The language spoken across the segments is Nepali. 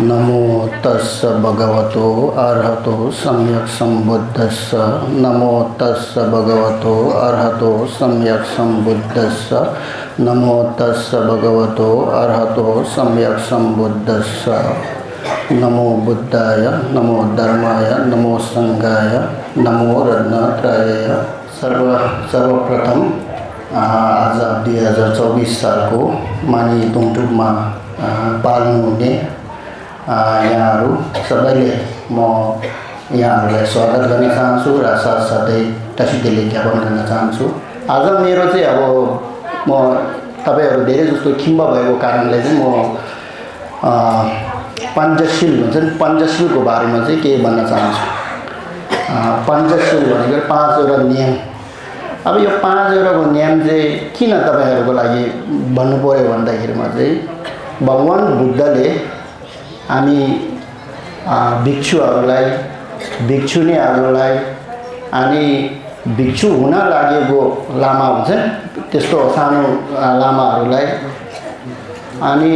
नमो तस्स भगवतो अरहतो सम्यक् सम्बुद्धस्स। नमो तस्स भगवतो अरहतो सम्यक् सम्बुद्धस्स। नमो तस्स भगवतो अरहतो सम्यक् सम्बुद्धस्स। नमो बुद्धाय, नमो धर्माय, नमो संघाय, नमो रत्नत्रयाय। सर्वप्रथम आज 2024 सालको मानी तुङटुकमा पाल्नुहुने यहाँहरू सबैले म यहाँहरूलाई स्वागत गर्न चाहन्छु र साथसाथै टासीदेले ज्ञापन गर्न चाहन्छु। आज मेरो चाहिँ अब म तपाईहरु धेरै जस्तो खिम्बा भएको कारणले चाहिँ म पञ्चशील भन्छ नि, पञ्चशीलको बारेमा चाहिँ के भन्न चाहन्छु। पञ्चशील भनेको 5 वटा नियम। अब यो 5 वटाको नियम चाहिँ किन तपाईहरुको लागि भन्नु पर्यो भन्दाखेरिमा चाहिँ भगवान बुद्धले हामी भिक्षुहरूलाई, भिक्षुनीहरूलाई अनि भिक्षु हुन लागेको लामा हुन्छ नि त्यस्तो सानो लामाहरूलाई अनि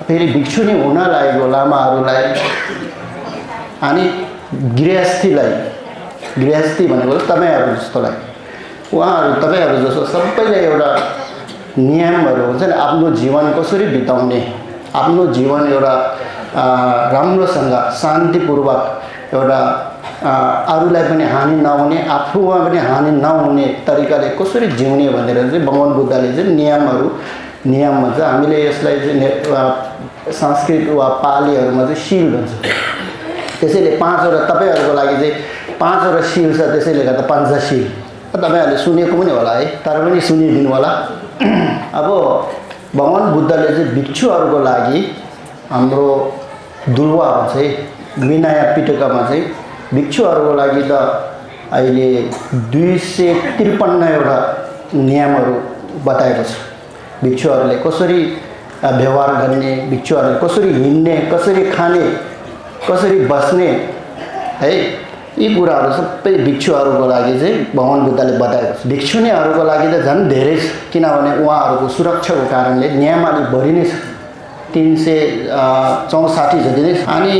फेरि भिक्षुनी हुन लागेको लामाहरूलाई अनि गृहस्थीलाई, गृहस्थी भनेको तपाईहरु जस्तोलाई, उहाँहरू तपाईहरु जस्तो सबैले एउटा नियमहरू हुन्छ नि, आफ्नो जीवन कसरी बिताउने, आफ्नो जीवन एउटा राम्रोसँग शान्तिपूर्वक एउटा अरूलाई पनि हानि नहुने, आफूमा पनि हानि नहुने तरिकाले कसरी जिउने भनेर चाहिँ भगवान बुद्धले चाहिँ नियम भन्छ। हामीले यसलाई चाहिँ संस्कृत वा पालीहरुमा चाहिँ शील भन्छ। त्यसैले 5 वटा तपाईहरुको लागि चाहिँ 5 वटा शील छ, त्यसैले गर्दा पञ्चशील। तपाईहरुले सुनेको पनि होला है, तर पनि सुनिदिनु होला। अब भगवान बुद्धले चाहिँ भिक्षुहरुको लागि हाम्रो दुर्वा चाहिँ विनय पिटकामा चाहिँ भिक्षुहरुको लागि त अहिले 253 वटा नियमहरू बताएको छ। भिक्षुहरुले कसरी व्यवहार गर्ने, भिक्षुहरुले कसरी हिँड्ने, कसरी खाने, कसरी बस्ने है, यी कुराहरू सबै भिक्षुहरुको लागि चाहिँ भगवान बुद्धले बताएको छ। भिक्षुनीहरुको लागि त झन् धेरै छ, किनभने उहाँहरूको सुरक्षाको कारणले नियमावली बढी नै छ, 364 जति नै छ। अनि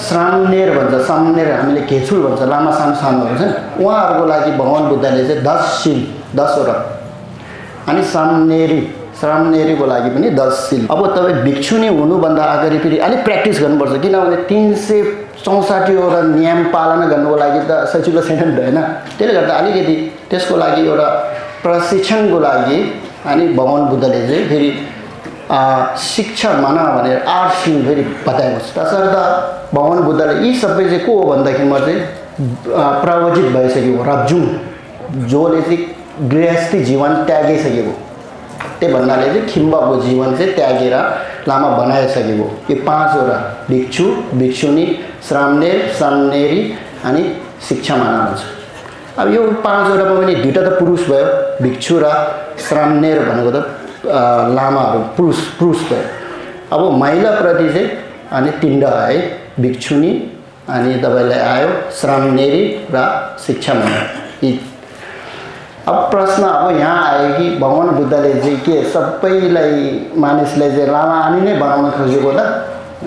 श्रामनेर भन्छ, सामनेर हामीले घेचुल भन्छ, लामा सानो सानो हुन्छ नि, उहाँहरूको लागि भगवान बुद्धले चाहिँ 10 शील, 10 वटा। अनि श्रामनेरीको लागि पनि 10 शील। अब तपाईँ भिक्षुनी हुनुभन्दा अगाडि फेरि अलिक प्र्याक्टिस गर्नुपर्छ, किनभने 364 वटा नियम पालना गर्नुको लागि त सजिलो छैन नि त हैन। त्यसले गर्दा अलिकति त्यसको लागि एउटा प्रशिक्षणको लागि अनि भगवान बुद्धले चाहिँ फेरि शिक्षा माना भनेर 8 शील फेरि बताएको छ। तसर्थ भगवान बुद्धले यी सबै चाहिँ को हो भन्दाखेरिमा चाहिँ प्रवजित भइसकेको रब्जुङ, जोले चाहिँ गृहस्थी जीवन त्यागिसकेको, त्यही भन्नाले चाहिँ खिम्बाको जीवन चाहिँ त्यागेर लामा बनाइसकेको यो 5 वटा भिक्षु, भिक्षुनी, श्रामनेर, श्रामनेरी अनि शिक्षा माना भन्छ। अब यो 5 वटामा पनि दुईटा त पुरुष भयो, भिक्षु र श्रामनेर भनेको त लामाहरू पुरुष भयो। अब महिलाप्रति चाहिँ अनि 3 है, भिक्षुनी अनि तपाईलाई आयो श्रामनेरी र शिक्षा माना। अब प्रश्न अब यहाँ आयो कि भगवान बुद्धले चाहिँ के सबैलाई मानिसलाई चाहिँ लामा आनी नै बनाउन खोजेको त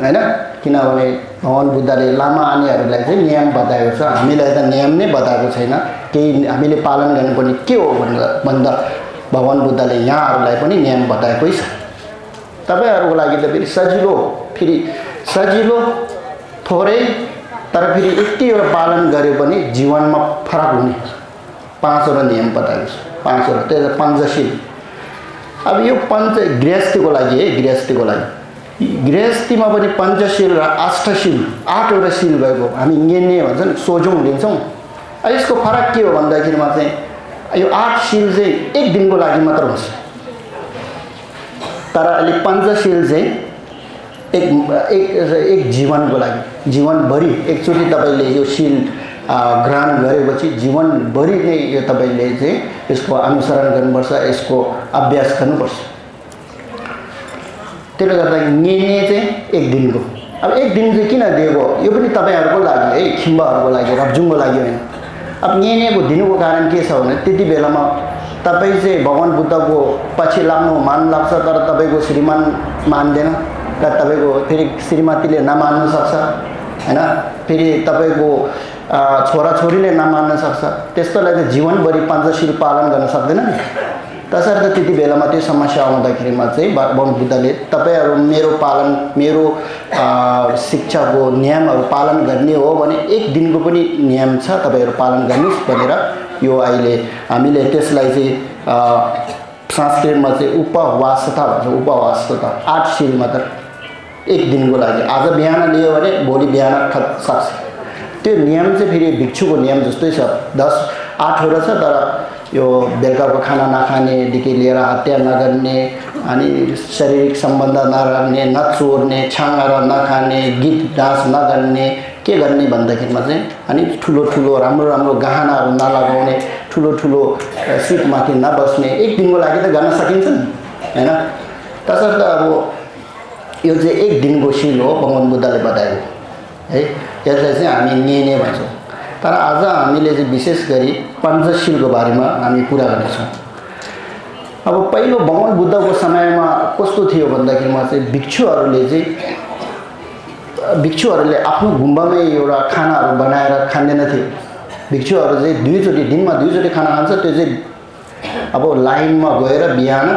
हैन, किनभने भगवान बुद्धले लामा आनीहरूलाई चाहिँ नियम बताएको छ, हामीलाई त नियम नै बताएको छैन, केही हामीले पालन गर्नुपर्ने के हो भन्दा भगवान बुद्धले यहाँहरूलाई पनि नियम बताएकै छ। तपाईहरुको लागि त फेरि सजिलो थोरै, तर फेरि यतिवटा पालन गरे पनि जीवनमा फरक हुने 5 वटा नियम बताएको छ। 5 वटा त्यो पञ्चशील। अब यो गृहस्थीको लागि है, गृहस्थीमा पनि पञ्चशील र अष्टशील, 8 वटा शील भएको हामी ङेन्ने भन्छ नि, सोझौँ लिन्छौँ। यसको फरक के हो भन्दाखेरिमा चाहिँ यो 8 शील चाहिँ एक दिनको लागि मात्र हुन्छ, तर अहिले पञ्चशील चाहिँ एक जीवनको लागि, जीवनभरि एकचोटि तपाईले यो शील ग्रहण गरेपछि जीवनभरि नै यो तपाईले चाहिँ यसको अनुसरण गर्नुपर्छ, यसको अभ्यास गर्नुपर्छ। त्यसले गर्दा ङेन्ने चाहिँ एक दिनको। अब एक दिन चाहिँ किन दिएको, यो पनि तपाईहरुको लागि है, खिम्बाहरुको लागि, रब्जुङको लागि हैन। अब ङेन्नेको दिनुको कारण के छ भने त्यति बेलामा तपाई चाहिँ भगवान बुद्धको पछि लाग्नु मान लाग्छ, तर तपाईको श्रीमान मान्दैन, र तपाईँको फेरि श्रीमतीले नमान्नु सक्छ हैन, फेरि तपाईँको छोराछोरीले नमान्न सक्छ, त्यस्तोलाई त जीवनभरि पञ्चशील पालन गर्न सक्दैन नि। तसर्थ त्यति बेलामा त्यो समस्या आउँदाखेरिमा चाहिँ भगवान बुद्धले तपाईँहरू मेरो शिक्षाको नियमहरू पालन गर्ने हो भने एक दिनको पनि नियम छ, तपाईँहरू पालन गर्नुहोस् भनेर यो अहिले हामीले त्यसलाई चाहिँ संस्कृतमा चाहिँ उपवासता भन्छ। उपवासता 8 शील मात्र एक दिनको लागि, आज बिहान लियो भने भोलि बिहान सक्छ। त्यो नियम चाहिँ फेरि भिक्षुको नियम जस्तै छ, 8वटा छ, तर यो बेलुकाको खाना नखानेदेखि लिएर हत्या नगर्ने, अनि शारीरिक सम्बन्ध नराख्ने, नचोर्ने, छाँगार नखाने, गीत डान्स नगर्ने, के गर्ने भन्दाखेरिमा चाहिँ अनि ठुलो ठुलो राम्रो राम्रो गहनाहरू नलगाउने, ठुलो ठुलो सिटमाथि नबस्ने, एक दिनको लागि त गर्न सकिन्छ नि हैन। तसर्थ अब यो चाहिँ एक दिनको शील हो भगवान बुद्धले बताएको है। यसलाई चाहिँ हामी नियने भन्छौँ। तर आज हामीले चाहिँ विशेष गरी पञ्चशीलको बारेमा हामी कुरा गर्नेछौँ। अब पहिलो भगवान बुद्धको समयमा कस्तो थियो भन्दाखेरिमा चाहिँ भिक्षुहरूले आफ्नो गुम्बामै एउटा खानाहरू बनाएर खाँदैन थियो। भिक्षुहरू चाहिँ दिनमा दुईचोटि खाना खान्छ। त्यो चाहिँ अब लाइनमा गएर बिहान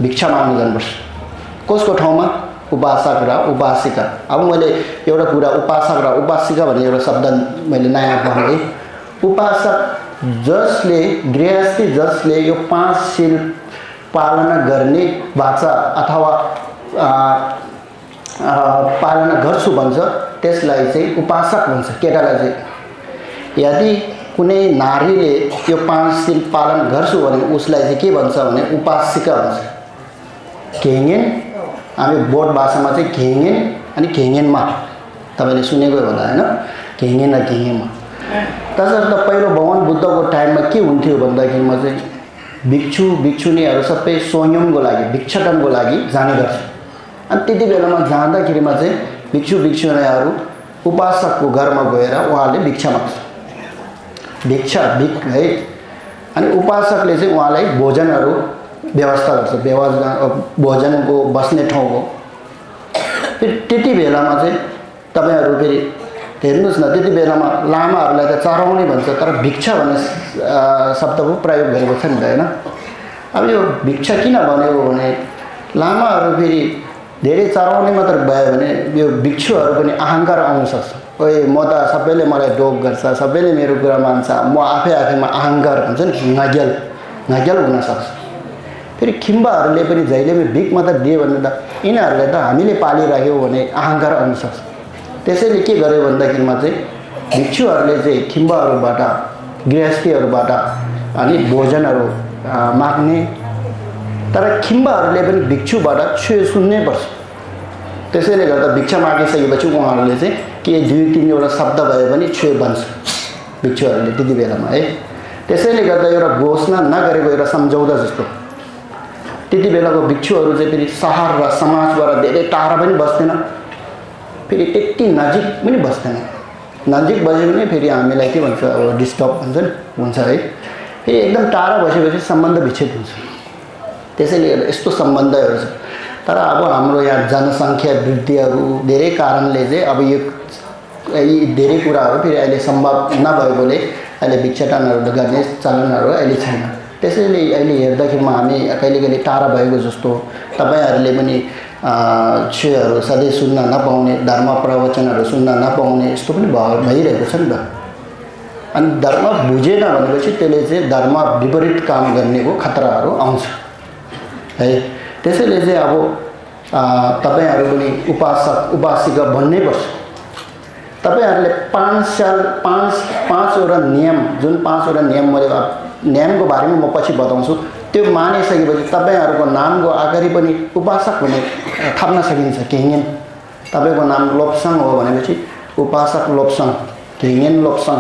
भिक्षा माग्नु जानुपर्छ। कसको ठाउँमा? उपासक र उपासिका। अब मैले एउटा कुरा उपासक र उपासिका भन्ने एउटा शब्द मैले नयाँ भने, उपासक जसले यो 5 शील पालना गर्ने वाचा अथवा पालना गर्छु भन्छ त्यसलाई चाहिँ उपासक भन्छ केटालाई चाहिँ। यदि कुनै नारीले यो 5 शील पालन गर्छु भने उसलाई चाहिँ के भन्छ भने उपासिका भन्छ। घेङ्गेन, हामी बोर्ड भाषामा चाहिँ घेङ्गेन अनि घेङ्गेनमा तपाईँले सुनेको होला हैन, घेङ्गेन र घेङ्गेनमा। तसर्थ पहिलो भगवान बुद्धको टाइममा के हुन्थ्यो भन्दाखेरिमा चाहिँ भिक्षुनीहरू सबै स्वयंको लागि भिक्षाटनको लागि जाने गर्छ। अनि त्यति बेलामा जाँदाखेरिमा चाहिँ भिक्षुनीहरू उपासकको घरमा गएर उहाँले भिक्षा माग्छ, भिक है। अनि उपासकले चाहिँ उहाँलाई भोजनहरू व्यवस्था गर्छ, भोजनको बस्ने ठाउँको। फेरि त्यति बेलामा चाहिँ तपाईँहरू फेरि हेर्नुहोस् न, त्यति बेलामा लामाहरूलाई त चराउने भन्छ, तर भिक्षा भन्ने शब्दको प्रयोग गरेको छ नि त हैन। अब यो भिक्षा किन भनेको भने लामाहरू फेरि धेरै चराउने मात्र भयो भने यो भिक्षुहरू पनि अहङ्कार आउन सक्छ। ओए म त सबैले मलाई डोक गर्छ, सबैले मेरो कुरा मान्छ, म आफैमा अहङ्कार हुन्छ नि, नग्याल हुन सक्छ। फेरि खिम्बाहरूले पनि जहिले पनि भिख मात्र दियो भने त यिनीहरूलाई त हामीले पालिराख्यौँ भने अहङ्कार आउन सक्छ। त्यसैले के गर्यो भन्दाखेरिमा चाहिँ भिक्षुहरूले चाहिँ खिम्बाहरूबाट गृहस्थीहरूबाट अनि भोजनहरू माग्ने, तर खिम्बाहरूले पनि भिक्षुबाट सुन्नै पर्छ। त्यसैले गर्दा भिक्षा मागिसकेपछि उहाँहरूले चाहिँ के 2-3वटा शब्द भए पनि भन्छ भिक्षुहरूले त्यति बेलामा है। त्यसैले गर्दा एउटा घोषणा नगरेको एउटा सम्झौता जस्तो। त्यति बेलाको भिक्षुहरू चाहिँ फेरि सहर र समाजबाट धेरै टाढा पनि बस्दैन, फेरि त्यति नजिक पनि बस्दैन। नजिक बस्यो भने फेरि हामीलाई के भन्छ अब डिस्टर्ब हुन्छ है। फेरि एकदम टाढा बसेपछि सम्बन्ध विच्छेद हुन्छ। त्यसैले यस्तो सम्बन्धहरू छ। तर अब हाम्रो यहाँ जनसङ्ख्या वृद्धिहरू धेरै कारणले चाहिँ अब यी धेरै कुराहरू फेरि अहिले सम्भव नभएकोले अहिले भिक्षाटनहरू गर्ने चलनहरू अहिले छैन। त्यसैले अहिले हेर्दाखेरिमा हामी कहिले टाढा भएको जस्तो, तपाईँहरूले पनि छेहरू सधैँ सुन्न नपाउने, धर्म प्रवचनहरू सुन्न नपाउने यस्तो पनि भइरहेको छ नि त। अनि धर्म बुझेन भनेपछि त्यसले चाहिँ धर्म विपरीत काम गर्नेको खतराहरू आउँछ है। त्यसैले चाहिँ अब तपाईँहरू पनि उपासिका बन्नै पर्छ। तपाईँहरूले 5वटा नियम, जुन 5वटा नियम मैले नियमको बारेमा म पछि बताउँछु, त्यो मानिसकेपछि तपाईँहरूको नामको अगाडि पनि उपासक भने थप्न सकिन्छ। घेङ्गेन, तपाईँको नाम लोप्साङ हो भनेपछि उपासक लोप्साङ, घेङ्गेन लोप्साङ।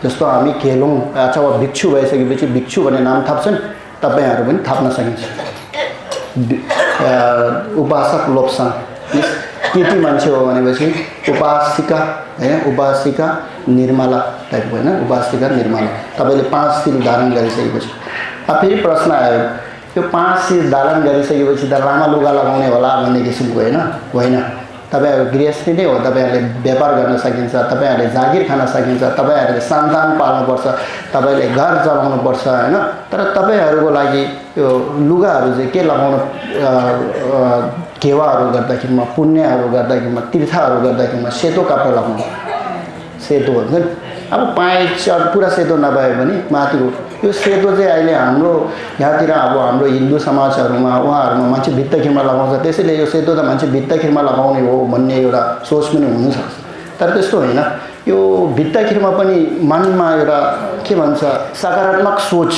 जस्तो हामी खेलौँ अथवा भिक्षु भइसकेपछि भिक्षु भन्ने नाम थप्छन्, तपाईँहरू पनि थप्न सकिन्छ उपासक लोप्साङ। केटी मान्छे हो भनेपछि उपासिका हैन, उपासिका निर्मला टाइपको हैन, उपासिका निर्मला। तपाईँले 5 शील धारण गरिसकेपछि अब फेरि प्रश्न आयो, यो 5 सिर धारण गरिसकेपछि त लामा लुगा लगाउने होला भन्ने किसिमको होइन। तपाईहरु गृहस्थी नै हो, तपाईहरुले व्यापार गर्न सकिन्छ, तपाईहरुले जागिर खान सकिन्छ, तपाईहरुले सन्तान पाल्नुपर्छ, तपाईले घर चलाउनुपर्छ हैन। तर तपाईहरुको लागि यो लुगाहरु चाहिँ के लगाउनु, केवाहरु गर्दाखेरिमा, पुण्यहरु गर्दाखेरिमा, तीर्थहरु गर्दाखेरिमा सेतो कपडा लगाउनु, सेतो भन्छ नि। अब पाइन्छ पुरा सेतो नभए पनि माथिको यो सेतो चाहिँ अहिले हाम्रो यहाँतिर अब हाम्रो हिन्दू समाजहरुमा उहाँहरुमा मान्छे भित्ताखिरमा लगाउँछ, त्यसैले यो सेतो त मान्छे भित्ताखिरमा लगाउने हो भन्ने एउटा सोच पनि हुन सक्छ। तर त्यस्तो होइन, यो भित्ताखिरमा पनि मनमा एउटा के भन्छ सकारात्मक सोच,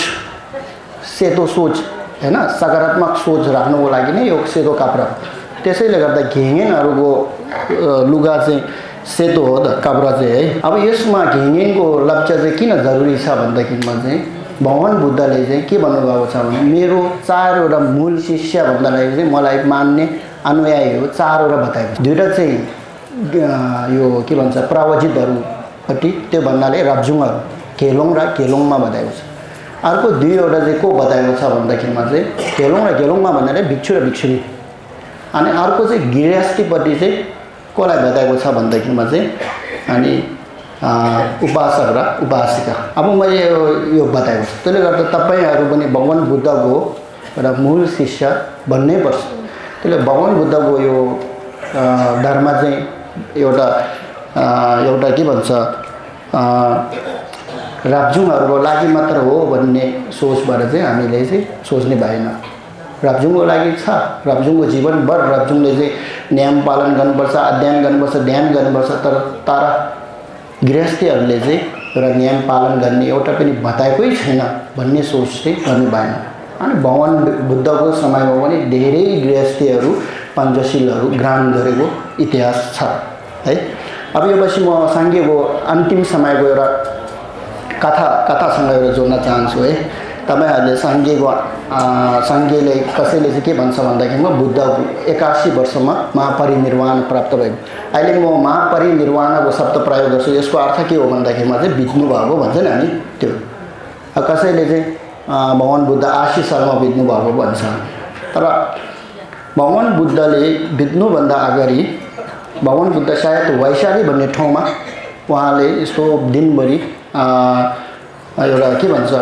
सेतो सोच हैन, सकारात्मक सोच राख्नुको लागि नै यो सेतो कपडा। त्यसैले गर्दा घेङ्गेनहरुको लुगा चाहिँ सेतो हो त कपडा चाहिँ है। अब यसमा घेङ्गेनको लक्ष्य चाहिँ किन जरुरी छ भन्दाखेरिमा चाहिँ भगवान बुद्धले चाहिँ के भन्नुभएको छ भने मेरो 4 वटा मूल शिष्य भन्दाखेरि चाहिँ मलाई मान्ने अनुयायी हो 4 वटा बताएको। दुईटा चाहिँ यो के भन्छ प्रवजितहरुपट्टि, त्यो भन्नाले रब्जुङहरु केलोङ र केलोङमा बताएको छ। अर्को 2 वटा चाहिँ को बताएको छ भन्दाखेरिमा चाहिँ केलोङ र केलोङमा भन्नाले भिक्षु र भिक्षुणी, अनि अर्को चाहिँ गृहस्थीपट्टि चाहिँ कोलाई बताएको छ भन्दाखेरिमा चाहिँ अनि उपासक र उपासिका। अब मैले यो बताएको छु, त्यसले गर्दा तपाईहरु पनि भगवान बुद्धको एउटा मूल शिष्य बन्नै पर्छ। त्यसले भगवान बुद्धको यो धर्म चाहिँ एउटा के भन्छ राब्जुङहरुको लागि मात्र हो भन्ने सोचबाट चाहिँ हामीले चाहिँ सोच्ने भएन। राब्जुङको लागि छ, राब्जुङको जीवनभर राब्जुङले चाहिँ नियम पालन गर्नुपर्छ, अध्ययन गर्नुपर्छ, ध्यान गर्नुपर्छ। तर गृहस्थीहरुले चाहिँ एउटा नियम पालन गर्ने एउटा पनि बताएकै छैन भन्ने सोच चाहिँ गर्नु भएन। अनि भगवान बुद्धको समयमा पनि धेरै गृहस्थीहरु पञ्चशीलहरु ग्रहण गरेको इतिहास छ है। अब यो पछि म सांघ्यको अन्तिम समयको एउटा कथासँग एउटा जोड्न चाहन्छु है। तपाईहरुले सांघ्यले कसैले चाहिँ के भन्छ भन्दाखेरिमा बुद्ध 81 वर्षमा महापरिनिर्वाण प्राप्त भएको। अहिले म महापरिनिर्वाणको शब्द प्रयोग गर्छु, यसको अर्थ के हो भन्दाखेरिमा चाहिँ बित्नु भएको भन्छ नि हामी त्यो। कसैले चाहिँ भगवान बुद्ध 80 सालमा बित्नु भएको भन्छ। तर भगवान बुद्धले बित्नुभन्दा अगाडि भगवान बुद्ध सायद वैशाली भन्ने ठाउँमा उहाँले यस्तो दिनभरि एउटा के भन्छ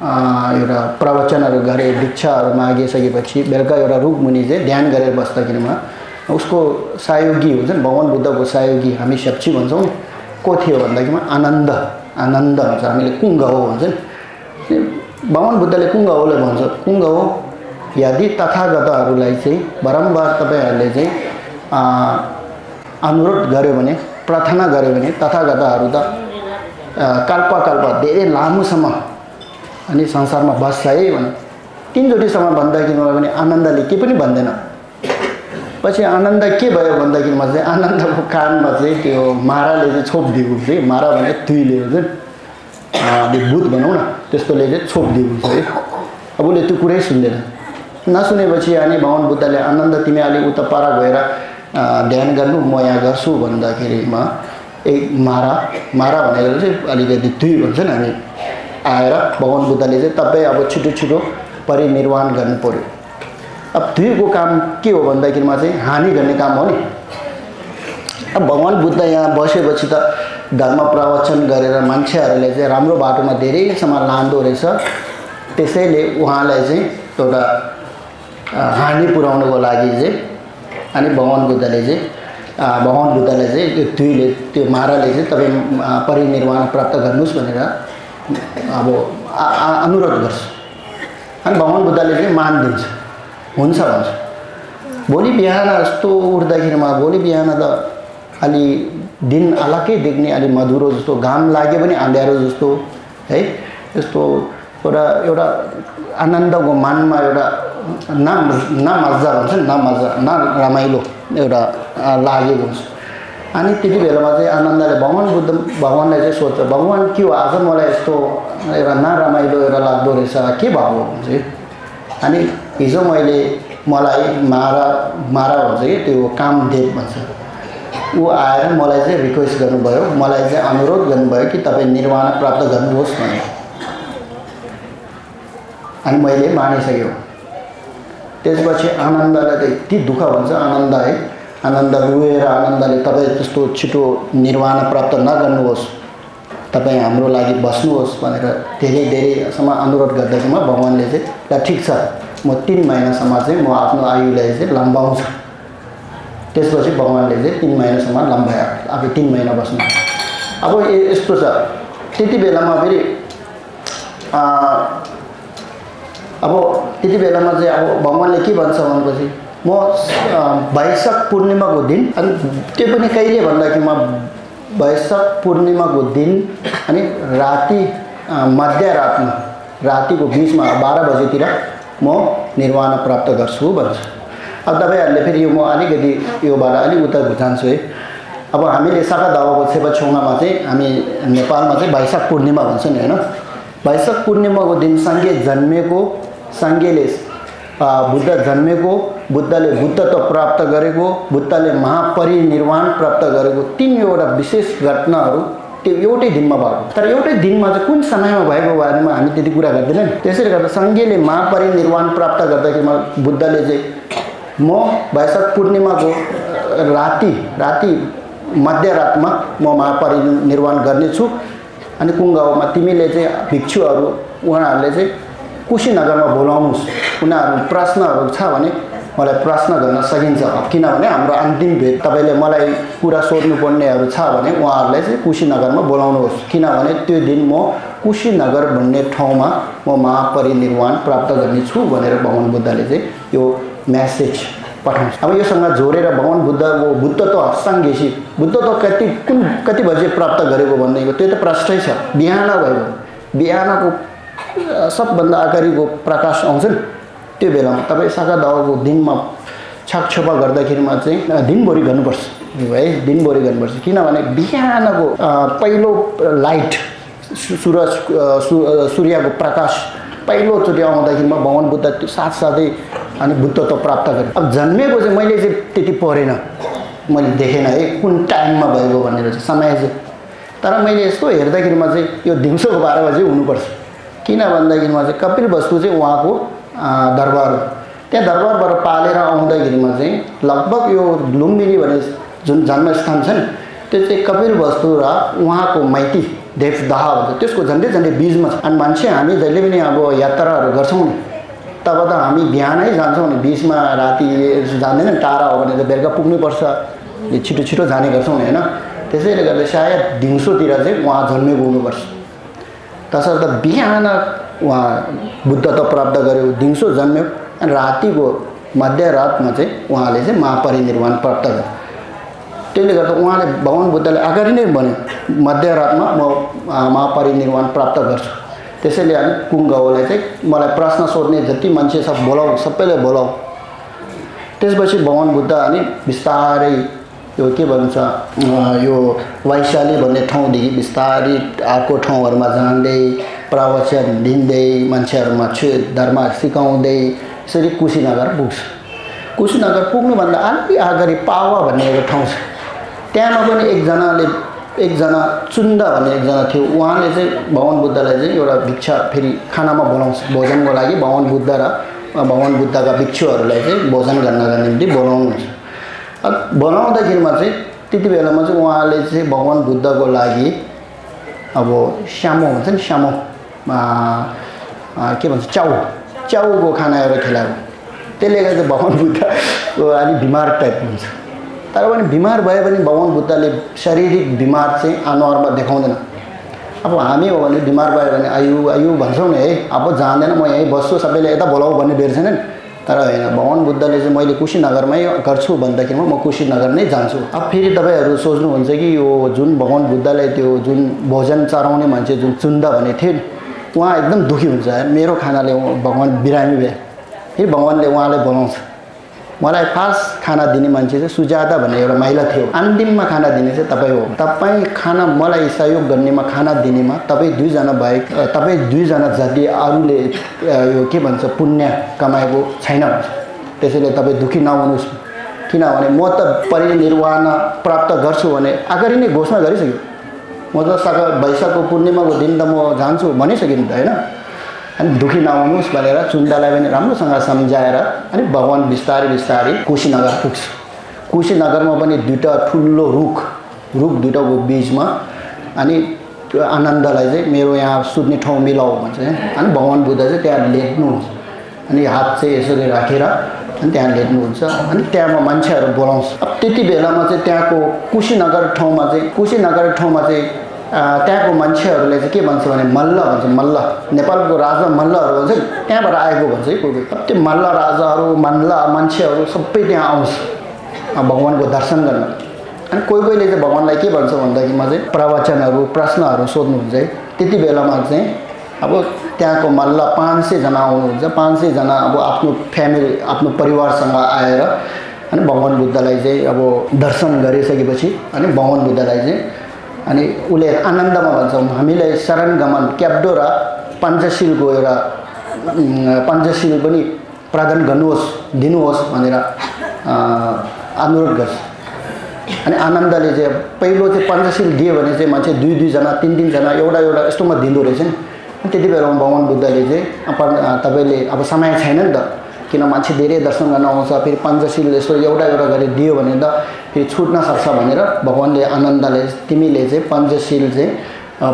एउटा प्रवचनहरु गरे, भिक्षाहरु मागिसकेपछि बेलुका एउटा रुखमुनि चाहिँ ध्यान गरेर बस्दाखेरिमा उसको सहयोगी हुन्छ नि, भगवान बुद्धको सहयोगी हामी शप्ची भन्छौँ नि, को थियो भन्दाखेरिमा आनन्द भन्छ, हामीले कुङ्ग हो भन्छ नि। भगवान बुद्धले कुङ्ग होले भन्छ, कुङ्ग हो यदि तथागतहरूलाई चाहिँ बारम्बार तपाईहरुले चाहिँ अनुरोध गर्यो भने, प्रार्थना गर्यो भने तथागतहरू त कल्प धेरै लामोसम्म अनि संसारमा बस्छ है भने 3 चोटिसम्म भन्दाखेरिमा पनि आनन्दले के पनि भन्दैन। पछि आनन्द के भयो भन्दाखेरिमा चाहिँ आनन्दको कानमा चाहिँ त्यो माराले चाहिँ छोपिदिएको चाहिँ, मारा भने तुइले हुन्छ नि, भूत भनौँ न, त्यस्तोले चाहिँ छोपिदिएको छ है। अब उसले त्यो कुरै सुन्दैन। नसुनेपछि अनि भगवान बुद्धले आनन्द तिमी अलि उता पर गएर ध्यान गर्नु, म यहाँ गर्छु भन्दाखेरिमा एक मारा भनेको चाहिँ अलिकति तुइ भन्छ नि हामी, आएर भगवान बुद्धले चाहिँ तपाईँ अब छिटो परिनिर्वाण गर्नु पर्यो। अब दुईको काम के हो भन्दाखेरिमा चाहिँ हानि गर्ने काम हो नि। अब भगवान बुद्ध यहाँ बसेपछि त धर्म प्रवचन गरेर मान्छेहरूले चाहिँ राम्रो बाटोमा धेरैसम्म लाँदो रहेछ। त्यसैले उहाँलाई चाहिँ एउटा हानि पुर्याउनको लागि चाहिँ अनि भगवान बुद्धले चाहिँ त्यो माराले चाहिँ तपाईँ परिनिर्वाण प्राप्त गर्नुहोस् भनेर अब अनुरोध गर्छ। अनि भगवान बुद्धले चाहिँ मानिदिन्छ, हुन्छ भन्छ। भोलि बिहान जस्तो उठ्दाखेरिमा भोलि बिहान त अलि दिन अलग्गै देख्ने, अलि मधुरो जस्तो, घाम लाग्यो पनि अँध्यारो जस्तो है, यस्तो एउटा आनन्दको मनमा एउटा मजा भन्छ नि, मजा रमाइलो एउटा लागेको हुन्छ। अनि त्यति बेलामा चाहिँ आनन्दले भगवानलाई चाहिँ सोध्छ, भगवान के हो आज मलाई यस्तो एउटा नरमाइलो एउटा लाग्दो रहेछ, के भएको हुन्छ। अनि हिजो मलाई मारा भन्छ कि त्यो कामदेव भन्छ, ऊ आएर मलाई चाहिँ रिक्वेस्ट गर्नुभयो, मलाई चाहिँ अनुरोध गर्नुभयो कि तपाईँ निर्वाण प्राप्त गर्नुहोस् भनेर। अनि मैले मानिसक्यो। त्यसपछि आनन्दलाई त यति दुःख भन्छ आनन्द है, आनन्द रोएर आनन्दले तपाईँ त्यस्तो छिटो निर्वाण प्राप्त नगर्नुहोस्, तपाईँ हाम्रो लागि बस्नुहोस् भनेर धेरै धेरैसम्म अनुरोध गर्दाखेरिमा भगवान्ले चाहिँ ल ठिक छ म 3 महिनासम्म चाहिँ म आफ्नो आयुलाई चाहिँ लम्बाउँछु। त्यसपछि भगवान्ले चाहिँ 3 महिनासम्म लम्बायो, अब 3 महिना बस्नु। अब यस्तो छ त्यति बेलामा फेरि अब त्यति बेलामा चाहिँ अब भगवान्ले के भन्छ भनेपछि म वैशाख पूर्णिमाको दिन, अनि त्यो पनि कहिले भन्दाखेरि म वैशाख पूर्णिमाको दिन अनि राति मध्यरातमा रातिको बिचमा 12 बजेतिर म निर्वाण प्राप्त गर्छु भन्छ। अब तपाईँहरूले फेरि यो म अलिकति योबाट अलिक उता जान्छु है। अब हामीले साका दावाको छेपाछोङमा चाहिँ हामी नेपालमा चाहिँ वैशाख पूर्णिमा भन्छ नि होइन। वैशाख पूर्णिमाको दिन साङ्गे जन्मेको, साङ्गेले बुद्ध जन्मेको, बुद्धले बुद्धत्व प्राप्त गरेको, बुद्धले महापरिनिर्वाण प्राप्त गरेको 3वटा विशेष घटनाहरू त्यो एउटै दिनमा भएको। तर एउटै दिनमा चाहिँ कुन समयमा भएको बारेमा हामी त्यति कुरा गर्दैनौँ। त्यसैले गर्दा साङ्गेले महापरिनिर्वाण प्राप्त गर्दाखेरिमा बुद्धले चाहिँ म वैशाख पूर्णिमाको राति मध्यरातमा म महापरिनिर्वाण गर्नेछु, अनि कुन गाउँमा तिमीले चाहिँ भिक्षुहरू उहाँहरूले चाहिँ कुशीनगरमा बोलाउनुहोस्, उनीहरू प्रश्नहरू छ भने मलाई प्रश्न गर्न सकिन्छ। किनभने हाम्रो अन्तिम भेट तपाईँले मलाई कुरा सोध्नुपर्नेहरू छ भने उहाँहरूलाई चाहिँ कुशीनगरमा बोलाउनुहोस्, किनभने त्यो दिन म कुशीनगर भन्ने ठाउँमा म महापरिनिर्वाण प्राप्त गर्नेछु भनेर भगवान् बुद्धले चाहिँ यो म्यासेज पठाउँछ। अब योसँग जोडेर भगवान् बुद्धको बुद्धत्व साङ्गेसी बुद्धत्व कति बजे प्राप्त गरेको भन्नेको त्यो त प्रष्टै छ। बिहान भएको, बिहानको सबभन्दा अगाडिको प्रकाश आउँछ नि त्यो बेलामा तपाईँ साका दावाको दिनमा छाकछोपा गर्दाखेरिमा चाहिँ दिनभरि गर्नुपर्छ है, दिनभरि गर्नुपर्छ। किनभने बिहानको पहिलो लाइट सूर्यको प्रकाश पहिलोचोटि आउँदाखेरिमा भगवान् बुद्ध त्यो साथसाथै अनि बुद्धत्व प्राप्त गरे। अब जन्मेको चाहिँ मैले चाहिँ त्यति पढेन, मैले देखेन है कुन टाइममा भएको भनेर चाहिँ समय चाहिँ। तर मैले यस्तो हेर्दाखेरिमा चाहिँ यो दिउँसोको 12 बजे हुनुपर्छ। किन भन्दाखेरिमा चाहिँ कपिल वस्तु चाहिँ उहाँको दरबार हो, त्यहाँ दरबारबाट पालेर आउँदाखेरिमा चाहिँ लगभग यो लुम्बिनी भन्ने जुन जन्मस्थान छ नि त्यो चाहिँ कपिल वस्तु र उहाँको माइती देवदाह भन्छ, त्यसको झन्डै बिचमा छ। अनि मान्छे हामी जहिले पनि अब यात्राहरू गर्छौँ नि तब त हामी बिहानै जान्छौँ नि, बिचमा राति जाँदैन, टाढा हो भने त बेलुका पुग्नुपर्छ, छिटो जाने गर्छौँ नि होइन। त्यसैले गर्दा सायद दिउँसोतिर चाहिँ उहाँ जन्मेको हुनुपर्छ। तसर्थ बिहान उहाँ बुद्धत्व प्राप्त गर्यो, दिउँसो जन्म्यो, अनि रातिको मध्यरातमा चाहिँ उहाँले चाहिँ महापरिनिर्वाण प्राप्त गर्यो। त्यसले गर्दा उहाँले भगवान् बुद्धले अगाडि नै भन्यो मध्यरातमा म महापरिनिर्वाण प्राप्त गर्छु। त्यसैले हामी कुङ्गाउलाई चाहिँ मलाई प्रश्न सोध्ने जति मान्छे सब बोलाऊ, सबैले बोलाऊ। त्यसपछि भगवान् बुद्ध अनि बिस्तारै यो के भन्छ यो वैशाली भन्ने ठाउँदेखि बिस्तारै अर्को ठाउँहरूमा जाँदै प्रवचन दिँदै मान्छेहरूमा धर्म सिकाउँदै यसरी कुशीनगर पुग्छ। कुशीनगर पुग्नुभन्दा अलि अगाडि पावा भन्ने एउटा ठाउँ छ, त्यहाँमा पनि एकजना चुन्दा भन्ने एकजना थियो। उहाँले चाहिँ भगवान् बुद्धलाई चाहिँ एउटा भिक्षा फेरि खानामा बोलाउँछ, भोजनको लागि भगवान् बुद्ध र भगवान् बुद्धका भिक्षुहरूलाई चाहिँ भोजन गर्नका निम्ति बोलाउनुहुन्छ। अब बोलाउँदाखेरिमा चाहिँ त्यति बेलामा चाहिँ उहाँले चाहिँ भगवान् बुद्धको लागि अब स्यामो भन्छ नि, स्यामो के भन्छ च्याउको खाना एउटा खेलाएको। त्यसले गर्दा भगवान् बुद्धको अलिक बिमार टाइप हुन्छ। तर पनि बिमार भए पनि भगवान् बुद्धले शारीरिक बिमार चाहिँ अनुहारमा देखाउँदैन। अब हामी हो भने बिमार भयो भने आयु भन्छौँ नि है, अब जाँदैन म यहीँ बस्छु सबैले यता बोलाऊ भन्ने बेर छैन नि। तर होइन, भगवान् बुद्धले चाहिँ मैले कुशीनगरमै गर्छु भन्दाखेरिमा म कुशीनगर नै जान्छु। अब फेरि तपाईँहरू सोच्नुहुन्छ कि यो जुन भगवान् बुद्धले त्यो जुन भोजन चढाउने मान्छे जुन चुन्दा भन्ने थियो नि उहाँ एकदम दुःखी हुन्छ, मेरो खानाले भगवान् बिरामी भए। फेरि भगवान्ले उहाँलाई बोलाउँछ। मलाई फार्स्ट खाना दिने मान्छे चाहिँ सुजाता भन्ने एउटा महिला थियो, अन्तिममा खाना दिने चाहिँ तपाईँ हो। तपाईँ खाना मलाई सहयोग गर्नेमा खाना दिनेमा तपाईँ 2 जना बाहेक तपाईँ 2 जना जति अरूले यो के भन्छ पुण्य कमाएको छैन भन्छ। त्यसैले तपाईँ दुःखी नहुनुहोस्, किनभने म त परिनिर्वाण प्राप्त गर्छु भने अगाडि नै घोषणा गरिसक्यो। म त वैशाखको पूर्णिमाको दिन त म जान्छु भनिसकेँ नि त होइन। अनि दुखी नहुनुहोस् भनेर चुन्दालाई पनि राम्रोसँग सम्झाएर अनि भगवान बिस्तारै बिस्तारै कुशीनगर पुग्छ। कुशीनगरमा पनि दुईटा ठुलो रुख दुईटाको बिचमा अनि त्यो आनन्दलाई चाहिँ मेरो यहाँ सुत्ने ठाउँ मिलाऊ भन्छ अनि भगवान बुद्ध चाहिँ त्यहाँ लेट्नुहुन्छ अनि हात चाहिँ यसरी राखेर अनि त्यहाँ लेट्नुहुन्छ अनि त्यहाँमा मान्छेहरू बोलाउँछ। अब त्यति बेलामा चाहिँ त्यहाँको कुशीनगर ठाउँमा चाहिँ त्यहाँको मान्छेहरूले चाहिँ के भन्छ भने मल्ल भन्छ। मल्ल नेपालको राजा मल्लहरू भन्छ त्यहाँबाट आएको भन्छ है कोही। अब त्यो मल्ल राजाहरू मल्ल मान्छेहरू सबै त्यहाँ आउँछ भगवानको दर्शन गर्न। अनि कोहीले चाहिँ भगवानलाई के भन्छ भन्दाखेरिमा चाहिँ प्रवचनहरू प्रश्नहरू सोध्नुहुन्छ है। त्यति बेलामा चाहिँ अब त्यहाँको मल्ल 500 जना आउनुहुन्छ। 500 जना अब आफ्नो फ्यामिली आफ्नो परिवारसँग आएर अनि भगवान बुद्धलाई चाहिँ अब दर्शन गरिसकेपछि अनि भगवान बुद्धलाई चाहिँ अनि उसले आनन्दमा भन्छ हामीलाई शरणगमन क्याब्डो र पञ्चशीलको एउटा पञ्चशील पनि प्रदान दिनुहोस् भनेर अनुरोध गर्छ। अनि आनन्दले चाहिँ पहिलो चाहिँ पञ्चशील दियो भने चाहिँ मान्छे 2-2 जना 3-3 जना एउटा यस्तोमा दिँदो रहेछ नि। त्यति बेलामा भगवान बुद्धले चाहिँ तपाईँले अब समय छैन नि त किन मान्छे धेरै दर्शन गर्न आउँछ फेरि पञ्चशील यसो एउटा गरेर दियो भने त फेरि छुट्न सक्छ भनेर भगवानले आनन्दले तिमीले चाहिँ पञ्चशील चाहिँ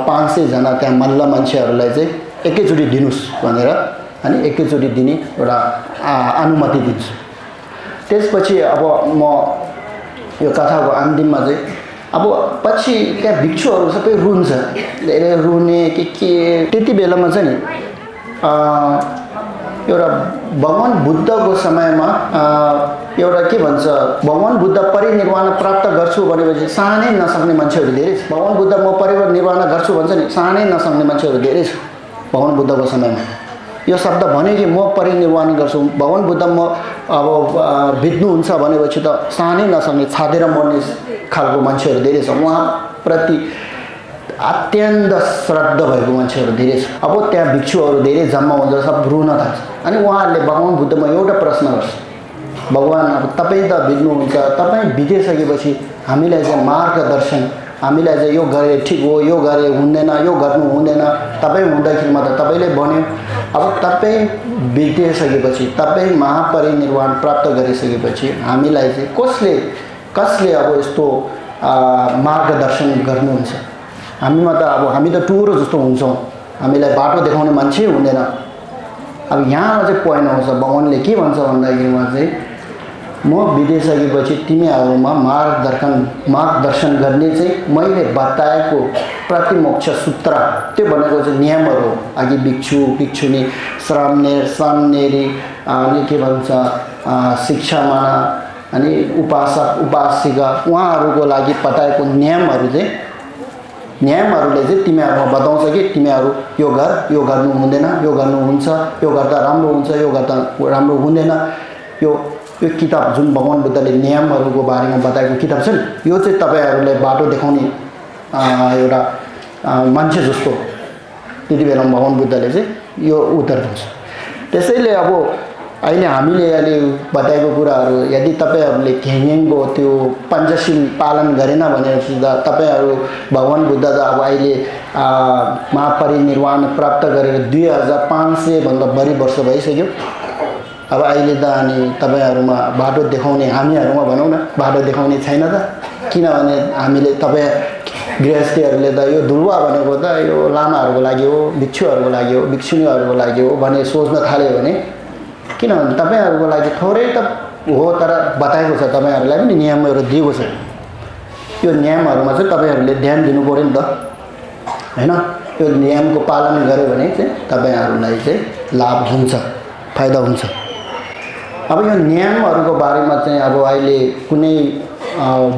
500 जना त्यहाँ मल्ल मान्छेहरूलाई चाहिँ एकैचोटि दिनुहोस् भनेर अनि एकैचोटि दिने एउटा अनुमति दिन्छु। त्यसपछि अब म यो कथाको अन्तिममा चाहिँ अब पछि त्यहाँ भिक्षुहरू सबै रुन्छ धेरै रुने के त्यति बेलामा चाहिँ नि एउटा भगवान बुद्धको समयमा एउटा के भन्छ भगवान बुद्ध परिनिर्वाण प्राप्त गर्छु भनेपछि सानै नसक्ने मान्छेहरू धेरै छ। भगवान बुद्ध म परिनिर्वाण गर्छु भन्छ नि सानै नसक्ने मान्छेहरू धेरै छ भगवान बुद्धको समयमा। यो शब्द भन्यो कि म परिनिर्वाण गर्छु भगवान बुद्ध म अब बित्नुहुन्छ भनेपछि त सानै नसक्ने छाडेर मर्ने खालको मान्छेहरू धेरै छ। उहाँप्रति अत्यन्त श्रद्धा भएको मान्छेहरू धेरै छ। अब त्यहाँ भिक्षुहरू धेरै जम्मा हुन्छ सब रुन थाल्छ। अनि उहाँहरूले भगवान बुद्धमा एउटा प्रश्न गर्छ भगवान अब तपाईँ त बित्नुहुन्छ तपाईँ बितिसकेपछि हामीलाई चाहिँ मार्गदर्शन हामीलाई चाहिँ यो गरे ठिक हो यो गरे हुँदैन यो गर्नु हुँदैन तपाईँ हुँदाखेरिमा त तपाईँले भन्यो अब तपाईँ बितिसकेपछि तपाईँ महापरिनिर्वाण प्राप्त गरिसकेपछि हामीलाई चाहिँ कसले अब यस्तो मार्गदर्शन गर्नुहुन्छ। हामीमा त अब हामी त टुरो जस्तो हुन्छौँ हामीलाई बाटो देखाउने मान्छे हुँदैन। अब यहाँ चाहिँ पोइन्ट आउँछ भगवानले के भन्छ भन्दाखेरिमा चाहिँ म बितिसकेपछि तिमीहरूमा मार्गदर्शन गर्ने चाहिँ मैले बताएको प्रतिमोक्ष सूत्र त्यो भनेको चाहिँ नियमहरू हो। अघि भिक्षुनी श्रामनेरी अनि के भन्छ शिक्षामाना अनि उपासक उपासिका उहाँहरूको लागि बताएको नियमहरूले चाहिँ तिमीहरूमा बताउँछ कि तिमीहरू यो गर्नु हुँदैन यो गर्नुहुन्छ यो गर्दा राम्रो हुन्छ यो गर्दा राम्रो हुँदैन। यो किताब जुन भगवान बुद्धले नियमहरूको बारेमा बताएको किताब छ नि यो चाहिँ तपाईँहरूलाई बाटो देखाउने एउटा मान्छे जस्तो त्यति बेला भगवान बुद्धले चाहिँ यो उत्तर दिन्छ। त्यसैले अब अहिले हामीले अहिले बताएको कुराहरू यदि तपाईँहरूले घ्याङको त्यो पञ्चशील पालन गरेन भनेपछि त तपाईँहरू भगवान बुद्ध त अब अहिले महापरिनिर्वाण प्राप्त गरेर 2500 भन्दा बढी वर्ष भइसक्यो। अब अहिले त अनि तपाईँहरूमा बाटो देखाउने हामीहरूमा भनौँ न बाटो देखाउने छैन त किनभने हामीले तपाईँ गृहस्थीहरूले त यो धुलुवा भनेको त यो लामाहरूको लागि हो भिक्षुहरूको लागि हो भिक्षुणीहरूको लागि हो भने सोच्न थाल्यो भने किनभने तपाईँहरूको लागि थोरै त हो तर बताएको छ तपाईँहरूलाई पनि नियमहरू दिएको छ। यो नियमहरूमा चाहिँ तपाईँहरूले ध्यान दिनु पऱ्यो नि त हैन। यो नियमको पालन गर्यो भने चाहिँ तपाईँहरूलाई चाहिँ लाभ हुन्छ फाइदा हुन्छ। अब यो नियमहरूको बारेमा चाहिँ अब अहिले कुनै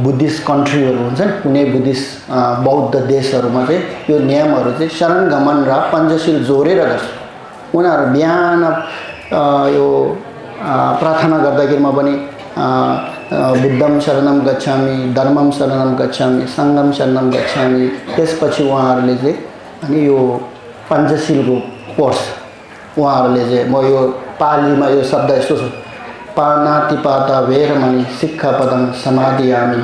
बुद्धिस्ट कन्ट्रीहरू हुन्छ नि कुनै बुद्धिस्ट बौद्ध देशहरूमा चाहिँ यो नियमहरू चाहिँ शरणगमन र पञ्चशील जोडेर गर्छ। उनीहरू बिहान यो प्रार्थना गर्दाखेरिमा पनि बुद्धम शरणम गच्छामि धर्मम शरणम गच्छामि सङ्घम शरणम गच्छामि त्यसपछि उहाँहरूले चाहिँ अनि यो पञ्चशीलको कोर्स उहाँहरूले चाहिँ म यो पालीमा यो शब्द यस्तो छ पानातिपाता वेरमणि सिक्खापदं समादियामि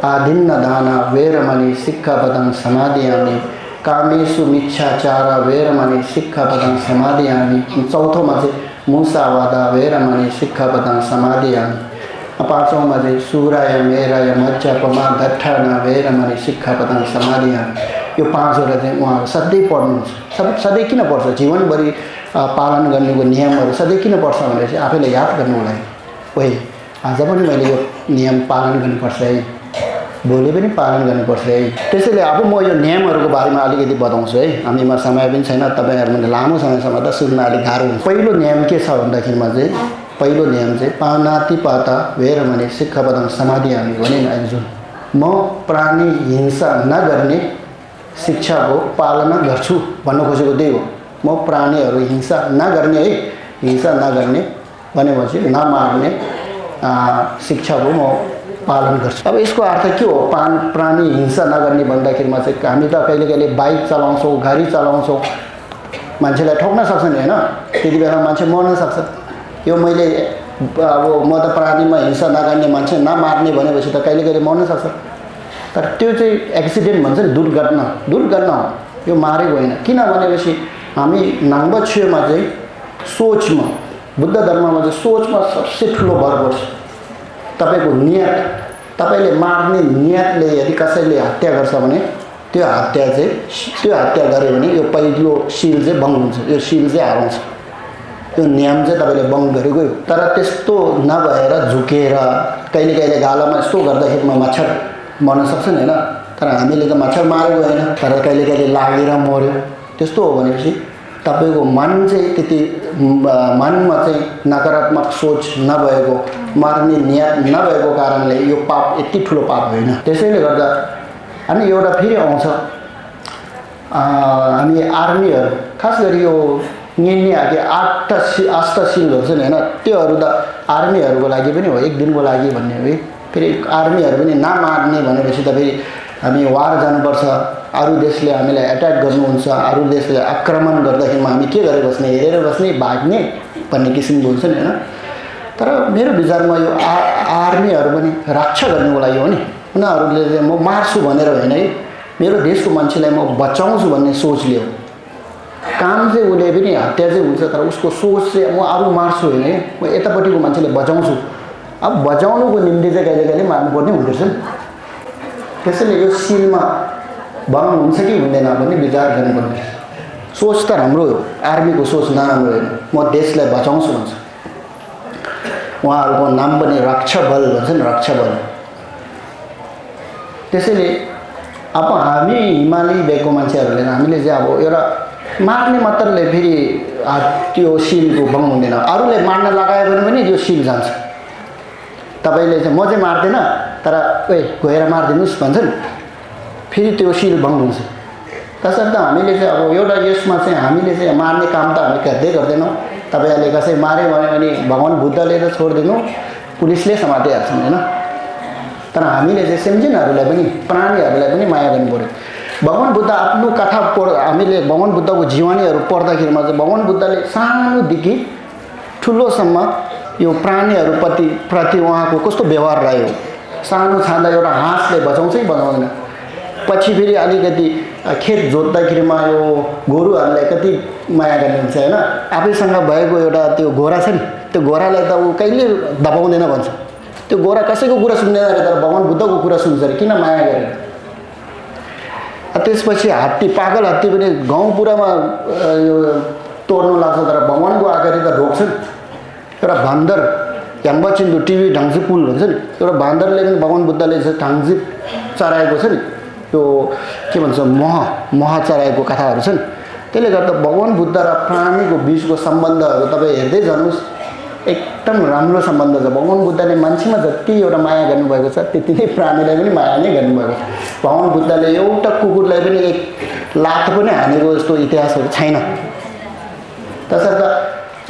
आदिन्न दान वेरमणि सिक्खापदं समादियामि कामेषु मिच्छाचार वेरमणि सिक्खापदं समादयामि। चौथोमा चाहिँ मुसावादा वेरमणि सिक्खापदं समादयामि। पाँचौँमा चाहिँ सुराय मेराय मज्जापमा गट्ठाना वेरमणि सिक्खापदं समादयामि। यो 5वटा चाहिँ उहाँहरू सधैँ पढ्नुहुन्छ। सधैँ किन पढ्छ? जीवनभरि पालन गर्नुको नियमहरू सधैँ किन पढ्छ भनेपछि आफैले याद गर्नुको लागि। ओइ आज पनि मैले यो नियम पालन गर्नुपर्छ है, भोलि पनि पालन गर्नुपर्छ है। त्यसैले अब म यो नियमहरूको बारेमा अलिकति बताउँछु है। हामीमा समय पनि छैन, तपाईँहरूले लामो समयसम्म त सुन्न अलिक गाह्रो हुन्छ। पहिलो नियम के छ भन्दाखेरिमा चाहिँ पहिलो नियम चाहिँ पानातिपाता वेरमणि सिक्खापदं समादयामि भने जुन म प्राणी हिंसा नगर्ने शिक्षाको पालना गर्छु भन्न खोजेको त्यही हो। म प्राणीहरू हिंसा नगर्ने है, हिंसा नगर्ने भनेपछि नमार्ने शिक्षाको म पालन गर्छु। अब यसको अर्थ के हो? प्राणी हिंसा नगर्ने भन्दाखेरिमा चाहिँ हामी त कहिले कहिले बाइक चलाउँछौँ, गाडी चलाउँछौँ, मान्छेलाई ठोक्न सक्छ नि होइन? त्यति बेला मान्छे मर्न सक्छ। यो मैले अब म त प्राणीमा हिंसा नगर्ने मान्छे नमार्ने भनेपछि त कहिले कहिले मर्न सक्छ। तर त्यो चाहिँ एक्सिडेन्ट भन्छ नि, दुर्घटना हो, यो मारेको होइन। किन भनेपछि हामी नाङ्बछेमा चाहिँ सोचमा, बुद्ध धर्ममा चाहिँ सोचमा सबसे ठुलो भर पर्छ। तपाईँको नियत, तपाईँले मार्ने नियतले यदि कसैले हत्या गर्छ भने त्यो हत्या गऱ्यो भने यो पहिलो सिल चाहिँ भङ्ग हुन्छ, यो सिल चाहिँ हराउँछ। त्यो नियम चाहिँ तपाईँले भङ्ग गरेकै हो। तर त्यस्तो नभएर झुकेर कहिले कहिले गालामा यस्तो गर्दाखेरिमा मच्छर मर्न सक्छ नि होइन? तर हामीले त मच्छर मारेको होइन, तर कहिले कहिले लागेर मर्यो। त्यस्तो हो भनेपछि तपाईँको मन चाहिँ त्यति मनमा चाहिँ नकारात्मक सोच नभएको, मार्ने नियत नभएको कारणले यो पाप यति ठुलो पाप होइन। त्यसैले गर्दा अनि एउटा फेरि आउँछ, हामी आर्मीहरू खास गरी यो निन्ने आगे 8 सिलहरू छ नि होइन? त्योहरू त आर्मीहरूको लागि पनि हो, एक दिनको लागि भन्ने हो है। फेरि आर्मीहरू पनि नमार्ने भनेपछि त फेरि हामी वार जानुपर्छ, अरू देशले हामीलाई एट्याक गर्नुहुन्छ, अरू देशले आक्रमण गर्दाखेरिमा हामी के गरेर बस्ने? हेरेर बस्ने, भाग्ने भन्ने किसिमको हुन्छ नि होइन? तर मेरो विचारमा यो आर्मीहरू पनि रक्षा गर्नुको लागि हो नि। उनीहरूले चाहिँ म मार्छु भनेर होइन है, मेरो देशको मान्छेलाई म बचाउँछु भन्ने सोचले हो। काम चाहिँ उसले पनि हत्या चाहिँ हुन्छ, तर उसको सोच चाहिँ म अरू मार्छु होइन है, म यतापट्टिको मान्छेले बचाउँछु। अब बचाउनुको निम्ति चाहिँ कहिले कहिले मार्नुपर्ने हुँदो रहेछ नि। त्यसैले यो सिलमा भङ्ग हुन्छ कि हुँदैन भन्ने विचार गर्नुपर्ने। सोच त राम्रो हो, आर्मीको सोच नराम्रो होइन, म देशलाई बचाउँछु भन्छ। उहाँहरूको नाम पनि रक्षा बल भन्छ नि, रक्षा बल। त्यसैले अब हामी हिमाली भेगको मान्छेहरूले हामीले चाहिँ अब एउटा मार्ने मात्रले फेरि त्यो सिलको भङ्ग हुँदैन। अरूले मार्न लगायो भने पनि यो सिल जान्छ। तपाईँले चाहिँ म चाहिँ मार्दैन, तर ओइ गएर मारिदिनुहोस् भन्छ नि, फेरि त्यो सिल भङ्ग हुन्छ। तसर्थ हामीले चाहिँ अब एउटा यसमा चाहिँ हामीले चाहिँ मार्ने काम त हामी गर्दैनौँ। तपाईँहरूले कसै मार्यो भने भगवान् बुद्धले त छोडिदिनु, पुलिसले समातिहाल्छन् होइन? तर हामीले चाहिँ सेम्जिनहरूलाई पनि, प्राणीहरूलाई पनि माया गर्नु पऱ्यो। भगवान् बुद्ध आफ्नो कथा हामीले भगवान् बुद्धको जीवनीहरू पढ्दाखेरिमा चाहिँ भगवान् बुद्धले सानोदेखि ठुलोसम्म यो प्राणीहरूप्रति उहाँको कस्तो व्यवहार रह्यो। सानो छँदा एउटा हाँसले बचाउँछै बचाउँदैन, पछि फेरि अलिकति खेत जोत्दाखेरिमा यो गोरुहरूलाई कति माया गर्नुहुन्छ होइन? आफैसँग भएको एउटा त्यो घोडा छ नि, त्यो घोडालाई त ऊ कहिले दबाउँदैन भन्छ। त्यो घोडा कसैको कुरा सुन्दैन अरे, तर भगवान् बुद्धको कुरा सुन्छ अरे, किन माया गरेर? त्यसपछि हात्ती, पागल हात्ती पनि गाउँ पुरामा यो तोड्नु लाग्छ, तर भगवान्को अगाडि त रोक्छन्। एउटा बान्दर ह्याङ्बाचिन्दु टिभी ढाङ्सी पुल भन्छ नि, एउटा बान्दरले पनि भगवान् बुद्धले चाहिँ ढाङ्सी चराएको छ नि, यो के भन्छ मह चराएको कथाहरू छन्। त्यसले गर्दा भगवान् बुद्ध र प्राणीको बिचको सम्बन्धहरू तपाईँ हेर्दै जानुहोस्, एकदम राम्रो सम्बन्ध छ। भगवान् बुद्धले मान्छेमा जति एउटा माया गर्नुभएको छ त्यति नै प्राणीलाई पनि माया नै गर्नुभएको छ। भगवान् बुद्धले एउटा कुकुरलाई पनि एक लात पनि हानेको जस्तो इतिहासहरू छैन। तसर्थ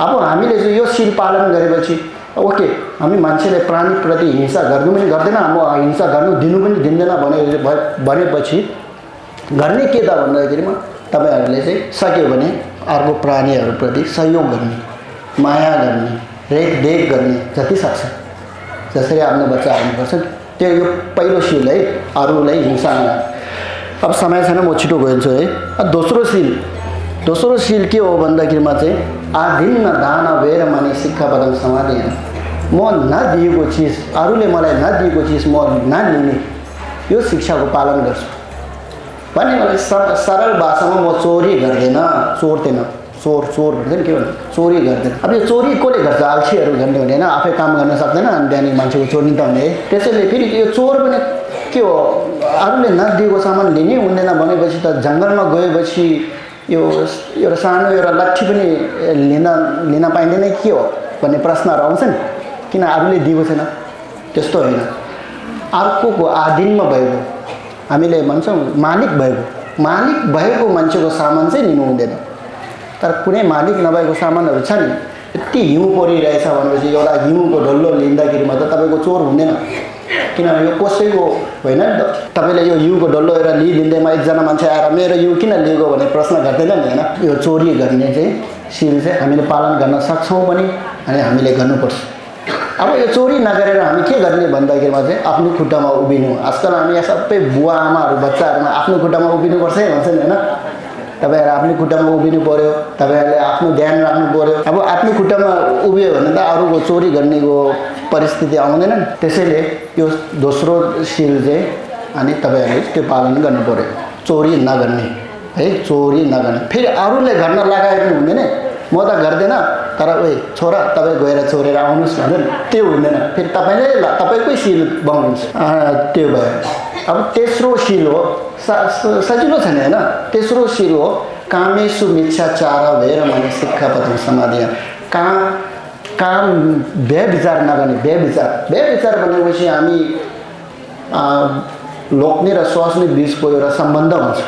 अब हामीले चाहिँ यो सिल पालन गरेपछि ओके, हामी मान्छेले प्राणीप्रति हिंसा गर्नु पनि गर्दैन, म हिंसा गर्नु दिनु पनि दिँदैन भनेपछि गर्ने के त भन्दाखेरिमा तपाईँहरूले चाहिँ सक्यो भने अर्को प्राणीहरूप्रति सहयोग गर्ने, माया गर्ने, रेखदेख गर्ने जति सक्छ, जसरी आफ्नो बच्चा हाल्नुपर्छ त्यो यो पहिलो सिल है, अरूलाई हिंसा नगर्ने। अब समय छैन, म छिटो गइन्छु है। दोस्रो सिल के हो भन्दाखेरिमा चाहिँ आदिन्न दान वेर माने शिक्षा पदम समाधि। म नदिएको चिज, अरूले मलाई नदिएको चिज म नलिने, यो शिक्षाको पालन गर्छु भने मलाई सरल भाषामा म चोरी गर्दैन, चोर गर्दैन, के भन्नु, चोरी गर्दैन। अब यो चोरी कसले गर्छ? अल्छीहरू गर्ने हुने होइन, आफै काम गर्न सक्दैन अनि बिहानी मान्छेको चोरी त हुने है। त्यसैले फेरि यो चोर पनि के हो, अरूले नदिएको सामान लिने हुँदैन भनेपछि त जङ्गलमा गएपछि यो एउटा सानो एउटा लाठी पनि लिन पाइँदैन के हो भन्ने प्रश्नहरू आउँछन्। किन अरूले दिएको छैन? त्यस्तो होइन, अर्कोको आधीनमा भएको, हामीले भन्छौँ मालिक भएको मान्छेको सामान चाहिँ लिनु हुँदैन। तर कुनै मालिक नभएको सामानहरू छ नि, यति हिउँ परिरहेछ भनेपछि एउटा हिउँको डल्लो लिँदाखेरिमा त तपाईँको चोर हुँदैन, किनभने यो कसैको होइन नि त। तपाईँले यो हिउँको डल्लो एउटा लिँदैमा एकजना मान्छे आएर मेरो हिउँ किन लिएको भन्ने प्रश्न गर्दैन नि होइन। यो चोरी गर्ने चाहिँ सिल चाहिँ हामीले पालन गर्न सक्छौँ पनि अनि हामीले गर्नुपर्छ। अब यो चोरी नगरेर हामी के गर्ने भन्दाखेरिमा चाहिँ आफ्नो खुट्टामा उभिनु। आजकल हामी यहाँ सबै बुवा आमाहरू बच्चाहरूमा आफ्नो खुट्टामा उभिनुपर्छ है भन्छ नि होइन। तपाईँहरू आफ्नो खुट्टामा उभिनु पऱ्यो, तपाईँहरूले आफ्नो ध्यान राख्नु पऱ्यो। अब आफ्नो खुट्टामा उभियो भने त अरूको चोरी गर्नेको परिस्थिति आउँदैन नि। त्यसैले यो दोस्रो सिल चाहिँ अनि तपाईँहरूले त्यो पालन गर्नु पऱ्यो, चोरी नगर्ने है, चोरी नगर्ने। फेरि अरूले गर्न लगाएर पनि हुँदैन, म त गर्दैन तर ओए छोरा तपाईँ गएर चोरेर आउनुहोस् भन्छ, त्यो हुँदैन। फेरि तपाईँकै सिल बङ्नुहुन्छ, त्यो भयो। अब तेस्रो सिल हो, सजिलो छ नि होइन। तेस्रो सिल हो कामेषु मिथ्याचार भएर माने शिक्षा पदम समाधि। काम व्यभिचार नगर्ने। व्यभिचार भनेपछि हामी लोक्ने र स्वास्नी बिचको एउटा सम्बन्ध हुन्छ।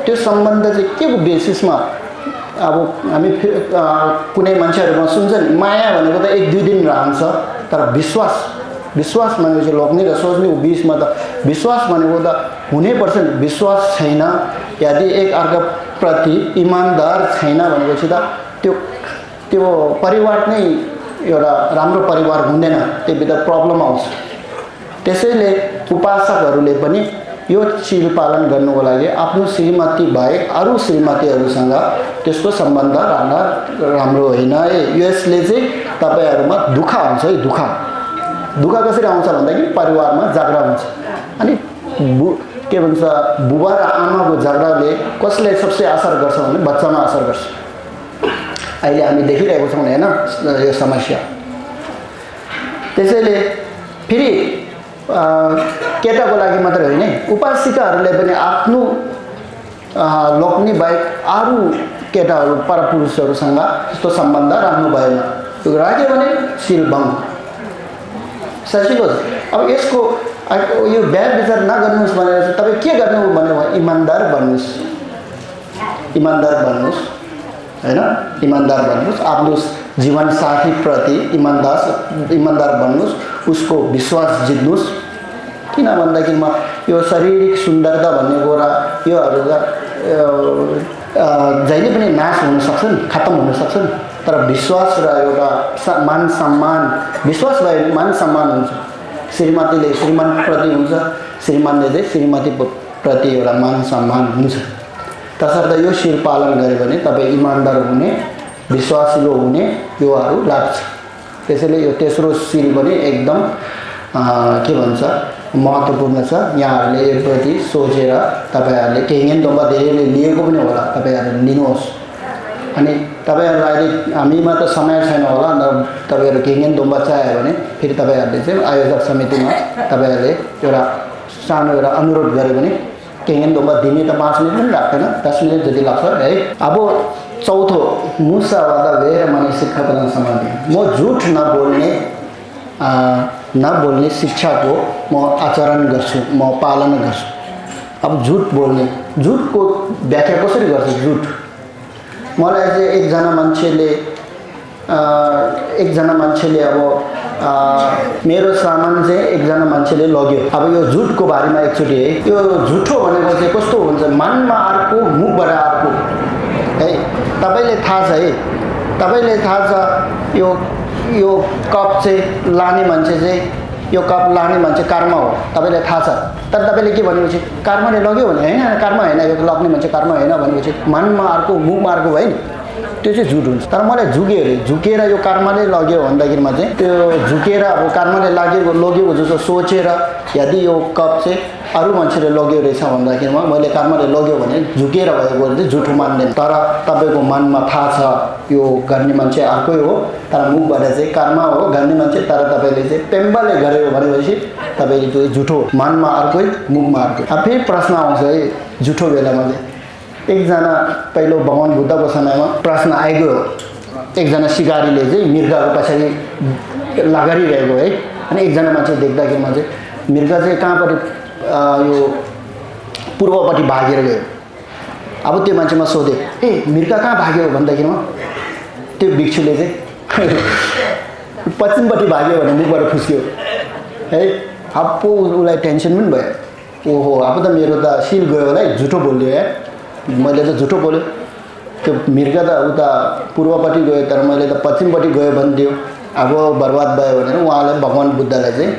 त्यो सम्बन्ध चाहिँ के को बेसिसमा, अब हामी कुनै मान्छेहरूमा सुन्छ नि माया भनेको त 1-2 दिन रहन्छ, तर विश्वास भनेपछि लोक्ने र सोच्नेको बिचमा त विश्वास भनेको त हुनैपर्छ नि। विश्वास छैन यदि एक अर्काप्रति इमान्दार छैन भनेपछि त त्यो परिवार नै एउटा राम्रो परिवार हुँदैन, त्योभित्र प्रब्लम आउँछ। त्यसैले उपासकहरूले पनि यो सिल पालन गर्नुको लागि आफ्नो श्रीमती बाहेक अरू श्रीमतीहरूसँग त्यसको सम्बन्ध राख्न राम्रो होइन है। यसले चाहिँ तपाईँहरूमा दुःख आउँछ है। दुःख कसरी आउँछ भन्दाखेरि परिवारमा झगडा हुन्छ। अनि के भन्छ, बुबा र आमाको झगडाले कसलाई सबसे असर गर्छ भने बच्चामा असर गर्छ। अहिले हामी देखिरहेको छौँ होइन यो समस्या। त्यसैले फेरि केटाको लागि मात्रै होइन, उपासिकाहरूले पनि आफ्नो लोक्ने बाहेक अरू केटाहरू परपुरुषहरूसँग त्यस्तो सम्बन्ध राख्नु भएन। त्यो राख्यो भने सिल भङ्ग। सजिलो छ। अब यसको यो व्यभिचार नगर्नुहोस् भनेर चाहिँ तपाईँ के गर्नु भन्यो भने इमान्दार बन्नुहोस् होइन। इमान्दार बन्नुहोस्, आफ्नो जीवन साथीप्रति इमान्दार बन्नुहोस्, उसको विश्वास जित्नुहोस्। किन भन्दाखेरिमा यो शारीरिक सुन्दरता भन्ने कुरा योहरू त जहिले पनि नाश हुन सक्छन्, खत्तम हुन सक्छन्। तर विश्वास र एउटा मान सम्मान, विश्वास भए मान सम्मान हुन्छ। श्रीमतीले श्रीमानप्रति हुन्छ, श्रीमानले चाहिँ श्रीमतीप्रति एउटा मान सम्मान हुन्छ। तसर्थ यो सिल पालन गऱ्यो भने तपाईँ इमान्दार हुने, विश्वासिलो हुने योहरू लाग्छ। त्यसैले यो तेस्रो सिल पनि एकदम के भन्छ महत्त्वपूर्ण छ। यहाँहरूले यसप्रति सोचेर तपाईँहरूले केङ्गेन्दोमा धेरैले लिएको पनि होला, तपाईँहरूले लिनुहोस्। अनि तपाईँहरूलाई अहिले हामीमा त समय छैन होला, तपाईँहरू केङ्गेन्दोमा चाह्यो भने फेरि तपाईँहरूले चाहिँ आयोजक समितिमा तपाईँहरूले एउटा सानो एउटा अनुरोध गऱ्यो भने केङ्गेन्दोमा दिने त 5 मिनट पनि लाग्दैन, 10 मिनट जति लाग्छ है। अब चौथो मुसावादा वेर माने शिक्षा पदम समाधि। म झुट नबोल्ने शिक्षाको म आचरण गर्छु, म पालन गर्छु। अब झुट बोल्ने, झुटको व्याख्या कसरी गर्छ? झुट मलाई चाहिँ एकजना मान्छेले अब मेरो सामान चाहिँ एकजना मान्छेले लग्यो। अब यो झुटको बारेमा एकचोटि है, यो झुठो भनेको चाहिँ कस्तो हुन्छ, मनमा अर्को मुखबाट अर्को है। तपाईँले थाहा छ यो कप चाहिँ लाने मान्छे चाहिँ यो कप लाने मान्छे कर्म हो तपाईँलाई थाहा छ तर तपाईँले के भनेपछि कर्मले लग्यो भने होइन कर्म होइन यो लग्ने मान्छे कर्म होइन भनेपछि मनमा अर्को मुखमा अर्को भयो नि त्यो चाहिँ झुट हुन्छ तर मलाई झुक्यो अरे झुकेर यो कर्मले लग्यो भन्दाखेरिमा चाहिँ त्यो झुकेर अब कर्मले लगेको जस्तो सोचेर यदि यो कप चाहिँ अरू मान्छेले लग्यो रहेछ भन्दाखेरिमा मैले कर्मले लग्यो भने झुकेर भएको चाहिँ झुठो मान्दैन तर तपाईँको मनमा थाहा छ यो गर्ने मान्छे अर्कै हो तर मुखबाट चाहिँ कर्म हो गर्ने मान्छे तर तपाईँले चाहिँ पेम्बाले गर्यो भनेपछि तपाईँले त्यो झुठो मनमा अर्कै मुखमा अर्कै फेरि प्रश्न आउँछ है झुठो बेलामा चाहिँ एकजना पहिलो भगवान बुद्धको समयमा प्रश्न आएको एकजना सिकारीले चाहिँ मृगको पछाडि लगारिरहेको है अनि एकजना मान्छे देख्दाखेरिमा चाहिँ मृग चाहिँ कहाँपट्टि यो पूर्वपट्टि भागेर गयो अब त्यो मान्छेमा सोधे ए मृग कहाँ भाग्यो भन्दाखेरिमा त्यो भिक्षुले चाहिँ पश्चिमपट्टि भाग्यो भने मुखबाट फुस्क्यो है अब पो उसलाई टेन्सन पनि भयो ओहो अब त मेरो त सिल गयो होला है झुठो बोल्यो है मैले त झुठो बोल्यो त्यो मृग त उता पूर्वपट्टि गयो तर मैले त पश्चिमपट्टि गयो भनिदियो अब बर्बाद भयो भनेर उहाँले भगवान बुद्धलाई चाहिँ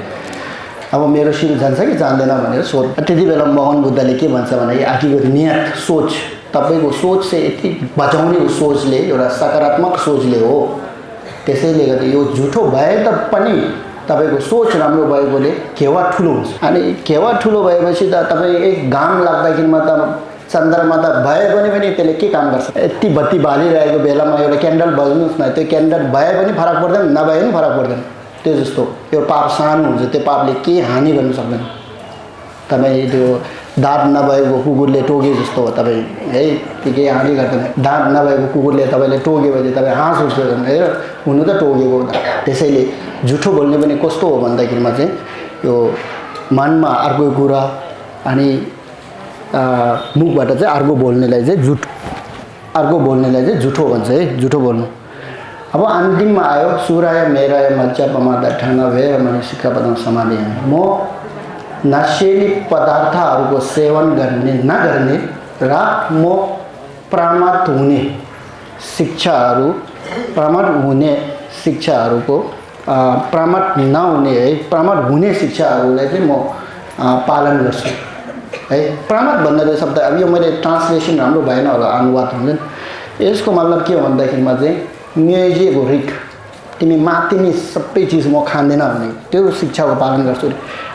अब मेरो सिल जान्छ कि जान्दैन भनेर सोध त्यति बेला भगवान बुद्धले के भन्छ भने आखिको नियत सोच तपाईँको सोच चाहिँ यति बचाउने सोचले एउटा सकारात्मक सोचले हो त्यसैले गर्दा यो झुठो भए पनि तपाईँको सोच राम्रो भएकोले घेवा ठुलो हुन्छ अनि घेवा ठुलो भएपछि त तपाईँ एक घाम लाग्दाखेरिमा त चन्द्रमा त भए पनि त्यसले के काम गर्छ यति बत्ती बालिरहेको बेलामा एउटा क्यान्डल बल्नुहोस् न त्यो क्यान्डल भए पनि फरक पर्दैन नभए पनि फरक पर्दैन त्यो जस्तो यो पाप सानो हुन्छ त्यो पापले के हानि गर्न सक्दैन तपाईँ त्यो दाँत नभएको कुकुरले टोके जस्तो हो तपाईँ है त्यो केही हानि गर्दैन दाँत नभएको कुकुरले तपाईँले टोक्यो भने तपाईँ हाँस उठ्छ है हुनु त टोकेको हो त्यसैले झुठो बोल्ने पनि कस्तो हो भन्दाखेरिमा चाहिँ यो मनमा अर्को कुरा अनि मुखबाट चाहिँ अर्को बोल्नेलाई चाहिँ झुठो भन्छ है झुठो बोल्नु अब अन्तिममा आयो सुराय मेराय मज्जा पमादा ठाना भएर मैले सिक्कापदमा समाधि म नशेली पदार्थहरूको सेवन नगर्ने र म प्रमाद हुने शिक्षाहरूको प्रमाद नहुने है प्रमाद हुने शिक्षाहरूलाई चाहिँ म पालन गर्छु है प्रमाद भन्ने शब्द अब यो मैले ट्रान्सलेसन राम्रो भएन होला अनुवाद हुन्छ यसको मतलब के हो भन्दाखेरिमा चाहिँ मेजेको रिक तिमी मातिनी सबै चिज म खाँदैन भने त्यो शिक्षाको पालन गर्छु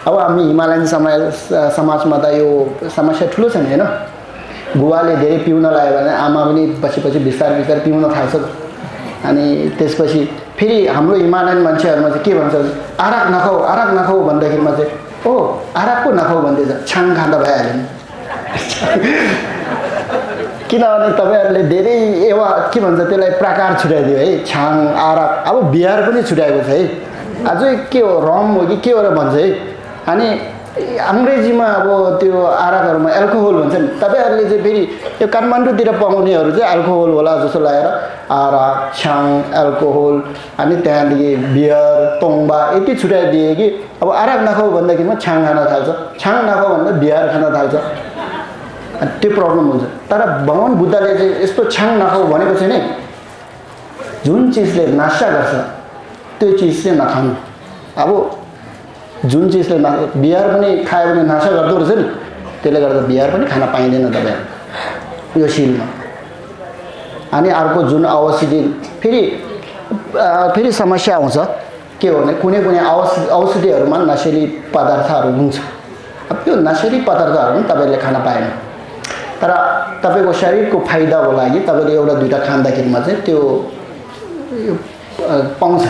अब हामी हिमालयन समाजमा त यो समस्या ठुलो छ नि होइन गुवाले धेरै पिउन लाग्यो भने आमा पनि पछि बिस्तारै पिउन थाल्छ अनि त्यसपछि फेरि हाम्रो हिमालयन मान्छेहरूमा चाहिँ के भन्छ आराक नखाऊ भन्दाखेरिमा चाहिँ ओ आराक पो नखाऊ भन्दैछ छाङ खाँदा भइहाल्यो नि किनभने तपाईँहरूले धेरै एवा के भन्छ त्यसलाई प्रकार छुट्याइदियो है छाङ आराक अब बिहार पनि छुट्याएको छ है अझै के हो रम हो कि के हो र भन्छ है अनि अङ्ग्रेजीमा अब त्यो आराकहरूमा एल्कोहोल भन्छ नि तपाईँहरूले चाहिँ फेरि यो काठमाडौँतिर पाउनेहरू चाहिँ एल्कोहोल होला जस्तो लागेर आराक छाङ एल्कोहोल अनि त्यहाँदेखि बियर तोङ्बा यति छुट्याइदिए कि अब आराक नखाऊ भन्दाखेरिमा छाङ खान थाल्छ छाङ नखाऊ भन्दा बिहार खान थाल्छ त्यो प्रब्लम हुन्छ तर भगवान बुद्धले चाहिँ यस्तो छाङ नखाऊ भनेको छैन है जुन चिजले नाशा गर्छ त्यो चिज चाहिँ नखानु अब जुन चिजले बिहार पनि खायो भने नाशा गर्दो रहेछ नि त्यसले गर्दा बिहार पनि खान पाइँदैन तपाईँ यो सिलमा अनि अर्को जुन औषधि फेरि समस्या आउँछ के हो भने कुनै औषधिहरूमा नशेली पदार्थहरू हुन्छ अब त्यो नशेली पदार्थहरू पनि तपाईँले खान पाएन तर तपाईँको शरीरको फाइदाको लागि तपाईँले एउटा दुईवटा खाँदाखेरिमा चाहिँ त्यो पाउँछ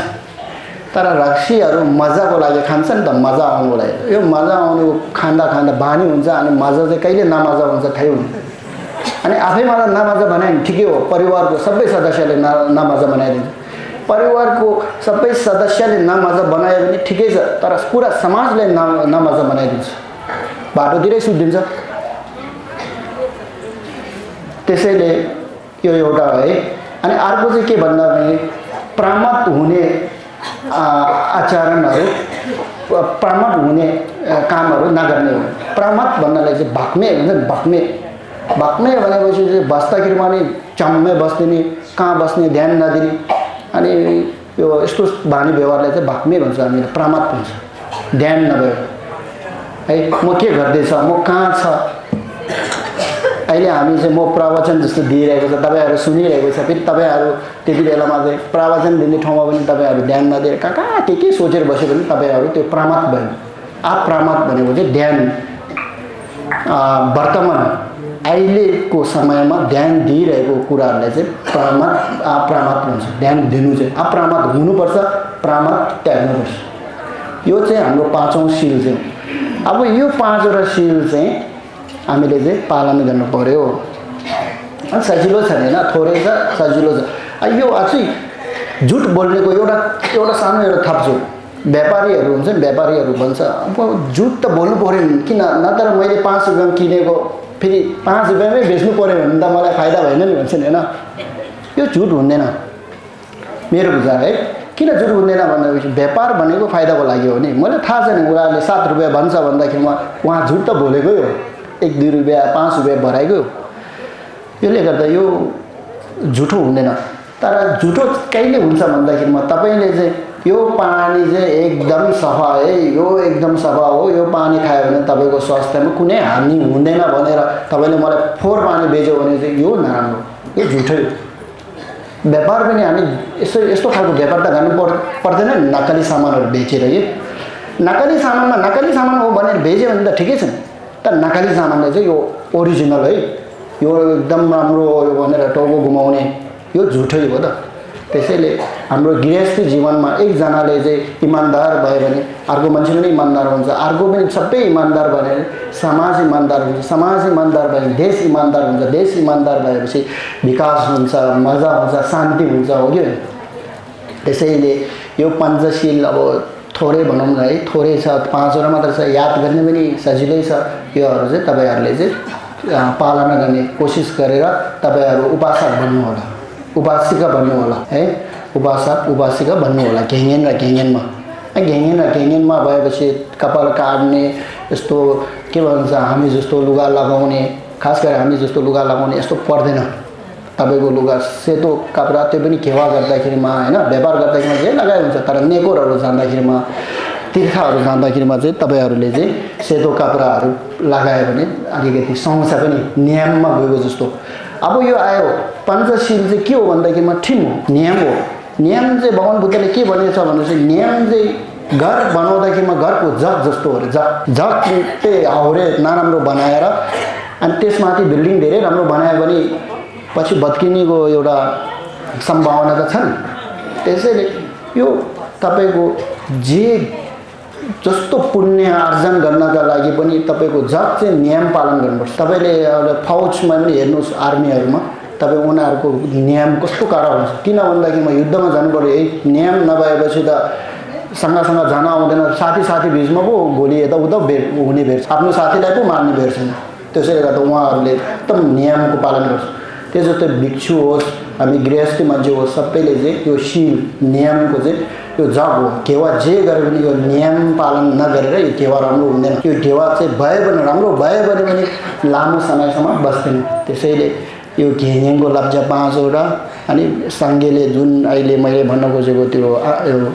तर रक्सीहरू मजाको लागि खान्छ नि त मजा आउनुको लागि यो मजा आउनु खाँदा बानी हुन्छ अनि मजा चाहिँ कहिले नमजा हुन्छ थाहै हुँदैन अनि आफैमा नमजा बनायो भने ठिकै हो परिवारको सबै सदस्यले नमजा बनाइदिन्छ परिवारको सबै सदस्यले नमजा बनायो भने ठिकै छ तर पुरा समाजले नमजा बनाइदिन्छ बाटोतिरै सुत्दिन्छ त्यसैले यो एउटा है अनि अर्को चाहिँ के भन्दा भने प्रमाद हुने आचरणहरू प्रमाद हुने कामहरू नगर्ने हो प्रमाद भन्नलाई चाहिँ भक्मे हुन्छ नि भक्मे भनेपछि चाहिँ बस्दाखेरिमा नि चम्मै बस्दिने कहाँ बस्ने ध्यान नदिने अनि यो यस्तो बानी व्यवहारलाई चाहिँ भक्मे भन्छ हामीले प्रमाद भन्छ ध्यान नभयो है म के गर्दैछ म कहाँ छ अहिले हामी चाहिँ म प्रवचन जस्तो दिइरहेको छ तपाईँहरू सुनिरहेको छ फेरि तपाईँहरू त्यति बेलामा चाहिँ प्रवचन दिने ठाउँमा पनि तपाईँहरू ध्यान नदिएर कहाँ कहाँ के सोचेर बस्यो भने तपाईँहरू त्यो प्रमाद भयो अप्रमाद भनेको चाहिँ ध्यान वर्तमान अहिलेको समयमा ध्यान दिइरहेको कुराहरूलाई चाहिँ प्रमाद अप्रमाद भन्छ ध्यान दिनु चाहिँ अप्रमाद हुनुपर्छ प्रमाद त्याग्नुपर्छ यो चाहिँ हाम्रो पाँचौँ सिल चाहिँ अब यो पाँचवटा सिल चाहिँ हामीले चाहिँ पालन गर्नु पर्यो सजिलो छ हैन थोरै छ सजिलो छ यो अझै झुट बोल्नेको एउटा सानो एउटा थप्छु व्यापारीहरू हुन्छ नि व्यापारीहरू भन्छ अब झुट त बोल्नु पर्यो नि किन नत्र मैले 5 रुपैयाँमा किनेको फेरि 5 रुपैयाँमै बेच्नु पर्यो भने त मलाई फाइदा भएन नि भन्छ नि हैन यो झुट हुँदैन मेरो विचार है किन झुट हुँदैन भन्दाखेरि व्यापार भनेको फाइदाको लागि हो नि मलाई थाहा छ नि उहाँले 7 रुपैयाँ भन्छ भन्दाखेरि उहाँ झुट त बोलेकै हो 1-2 रुपैयाँ 5 रुपैयाँ भराइगयो यसले गर्दा यो झुटो हुँदैन तर झुटो कहिले हुन्छ भन्दाखेरि तपाईले चाहिँ यो पानी चाहिँ एकदम सफा है यो एकदम सफा हो यो पानी खायो भने तपाईको स्वास्थ्यमा कुनै हानि हुँदैन भनेर तपाईले मलाई फोहोर पानी बेच्यो भने चाहिँ यो नराम्रो यो झुटै व्यापार पनि हामी यस्तो खालको व्यापार त गर्नु पर्दैन नि नकली सामानहरु बेचेर है नकली सामान हो भनेर बेच्यो भने त ठिकै छ तर नकली सामानले चाहिँ यो ओरिजिनल है यो एकदम राम्रो हो यो भनेर टाउको घुमाउने यो झुटै हो त त्यसैले हाम्रो गृहस्थी जीवनमा एकजनाले चाहिँ इमानदार भयो भने अर्को मान्छे पनि इमानदार हुन्छ अर्को पनि सबै इमानदार भने समाज इमानदार हुन्छ समाज इमानदार भयो देश इमानदार हुन्छ देश इमानदार भएपछि विकास हुन्छ मजा हुन्छ शान्ति हुन्छ हो के त्यसैले यो पञ्चशील अब थोरै भनौँ न है थोरै छ 5 वटा मात्र छ याद गर्ने पनि सजिलै छ योहरु चाहिँ तपाईहरुले चाहिँ पालना गर्ने कोसिस गरेर तपाईहरु उपासक बन्नु होला उपासिका बन्नु होला है उपासक उपासिका बन्नु होला घेङ्गेन र घेङ्गेनमा भएपछि कपाल काट्ने यस्तो के भन्छ हामी जस्तो लुगा लगाउने खास गरी हामी जस्तो लुगा लगाउने यस्तो पर्दैन तपाईको लुगा सेतो कपडा त्यो पनि खेवा गर्दाखेरिमा हैन व्यापार गर्दाखेरिमा जे लगाइ हुन्छ तर नेकोरहरु जाँदाखेरिमा तीर्थहरु जाँदाखेरिमा चाहिँ तपाईहरुले चाहिँ सेतो कपडाहरु लगायो भने अलिकति समस्या पनि नियममा गएको जस्तो अब यो आयो पञ्चशील चाहिँ के हो भन्दाखेरिमा ठिक हो नियम चाहिँ भगवान बुद्धले के भनेछ भने चाहिँ नियम चाहिँ घर बनाउँदाखेरिमा घरको जग जस्तो हो रे जग चाहिँ हाउरे नराम्रो बनाएर अनि त्यसमाथि बिल्डिङ धेरै राम्रो बनायो भने पछि भत्किनेको एउटा सम्भावना त छ नि त्यसैले यो तपाईको जे जस्तो पुण्य आर्जन गर्नका लागि पनि तपाईको जग चाहिँ नियम पालन गर्नुपर्छ तपाईले फौजमा पनि हेर्नुस् आर्मीहरुमा तपाई उनीहरुको नियम कस्तो कडा हुन्छ किन भन्दाखेरि युद्धमा जानु पर्यो है नियम नभएपछि त सँगसँग जान आउँदैन साथी बीचमा पो गोली यता उता हुने भेट्छ आफ्नो साथीलाई पो मार्ने भेट्छ त्यसैले गर्दा उहाँहरुले एकदम नियमको पालन गर्छ त्यसजस्तो भिक्षु होस् हामी गृहस्थी मान्छे होस् सबैले चाहिँ यो शील नियमको चाहिँ यो जग हो केवा जे गरे पनि यो नियम पालन नगरेर यो केवा राम्रो हुँदैन यो केवा चाहिँ भयो भने राम्रो भयो भने लामो समयसम्म बस्दैन त्यसैले यो घेङ्गेङको लप्जा 5 वटा अनि सांगेले जुन अहिले मैले भन्न खोजेको त्यो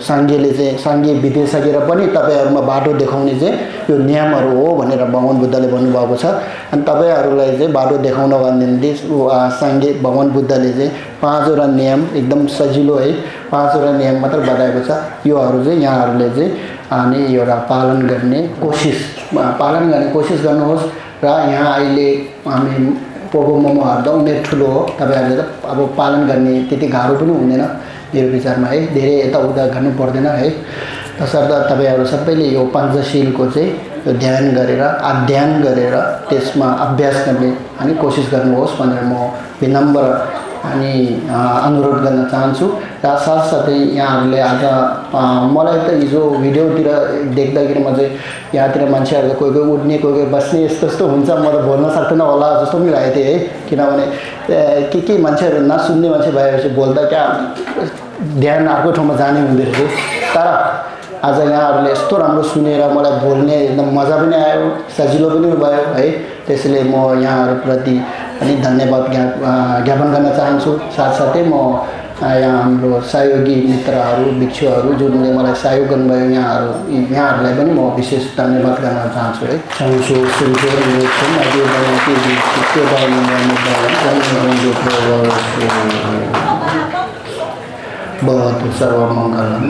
सांगेले चाहिँ सांगे बितिसकेर पनि तपाईहरुमा बाटो देखाउने चाहिँ यो नियमहरु हो भनेर भगवान बुद्धले भन्नुभएको छ अनि तपाईहरुलाई चाहिँ बाटो देखाउनको निम्ति सांगे भगवान बुद्धले चाहिँ 5 वटा नियम एकदम सजिलो है 5 वटा नियम मात्र बताएको छ योहरु चाहिँ यहाँहरुले चाहिँ अनि एउटा पालन गर्ने कोसिस गर्नुहोस् र यहाँ अहिले हामी पोगो मोमो हार्दा उमेर ठुलो हो तपाईहरुले त अब पालन गर्ने त्यति गाह्रो पनि हुँदैन मेरो विचारमा है धेरै यताउता गर्नु पर्दैन है तसर्थ तपाईहरु सबैले यो पञ्चशीलको चाहिँ यो ध्यान गरेर अध्ययन गरेर त्यसमा अभ्यास गर्ने अनि कोसिस गर्नुहोस् भनेर म विनम्र अनि अनुरोध गर्न चाहन्छु र साथसाथै यहाँहरुले आज मलाई त हिजो भिडियोतिर देख्दाखेरि म चाहिँ यहाँतिर मान्छेहरु कोही उड्ने कोही बस्ने यस्तो हुन्छ म त बोल्न सक्दैन होला जस्तो पनि लागेको थियो है किनभने के मान्छेहरु नसुन्ने मान्छे भएपछि बोल्दा क्या ध्यान अर्को ठाउँमा जाने हुँदै थियो तर आज यहाँहरुले यस्तो राम्रो सुनेर मलाई बोल्ने एकदम मजा पनि आयो सजिलो पनि भयो है त्यसैले म यहाँहरुप्रति अनि धन्यवाद ज्ञापन गर्न चाहन्छु साथसाथै म यहाँ हाम्रो सहयोगी मित्रहरू भिक्षुहरू जुनले मलाई सहयोग गर्नुभयो यहाँहरूलाई पनि म विशेष धन्यवाद गर्न चाहन्छु है। बहुत सर्वमङ्गलम्।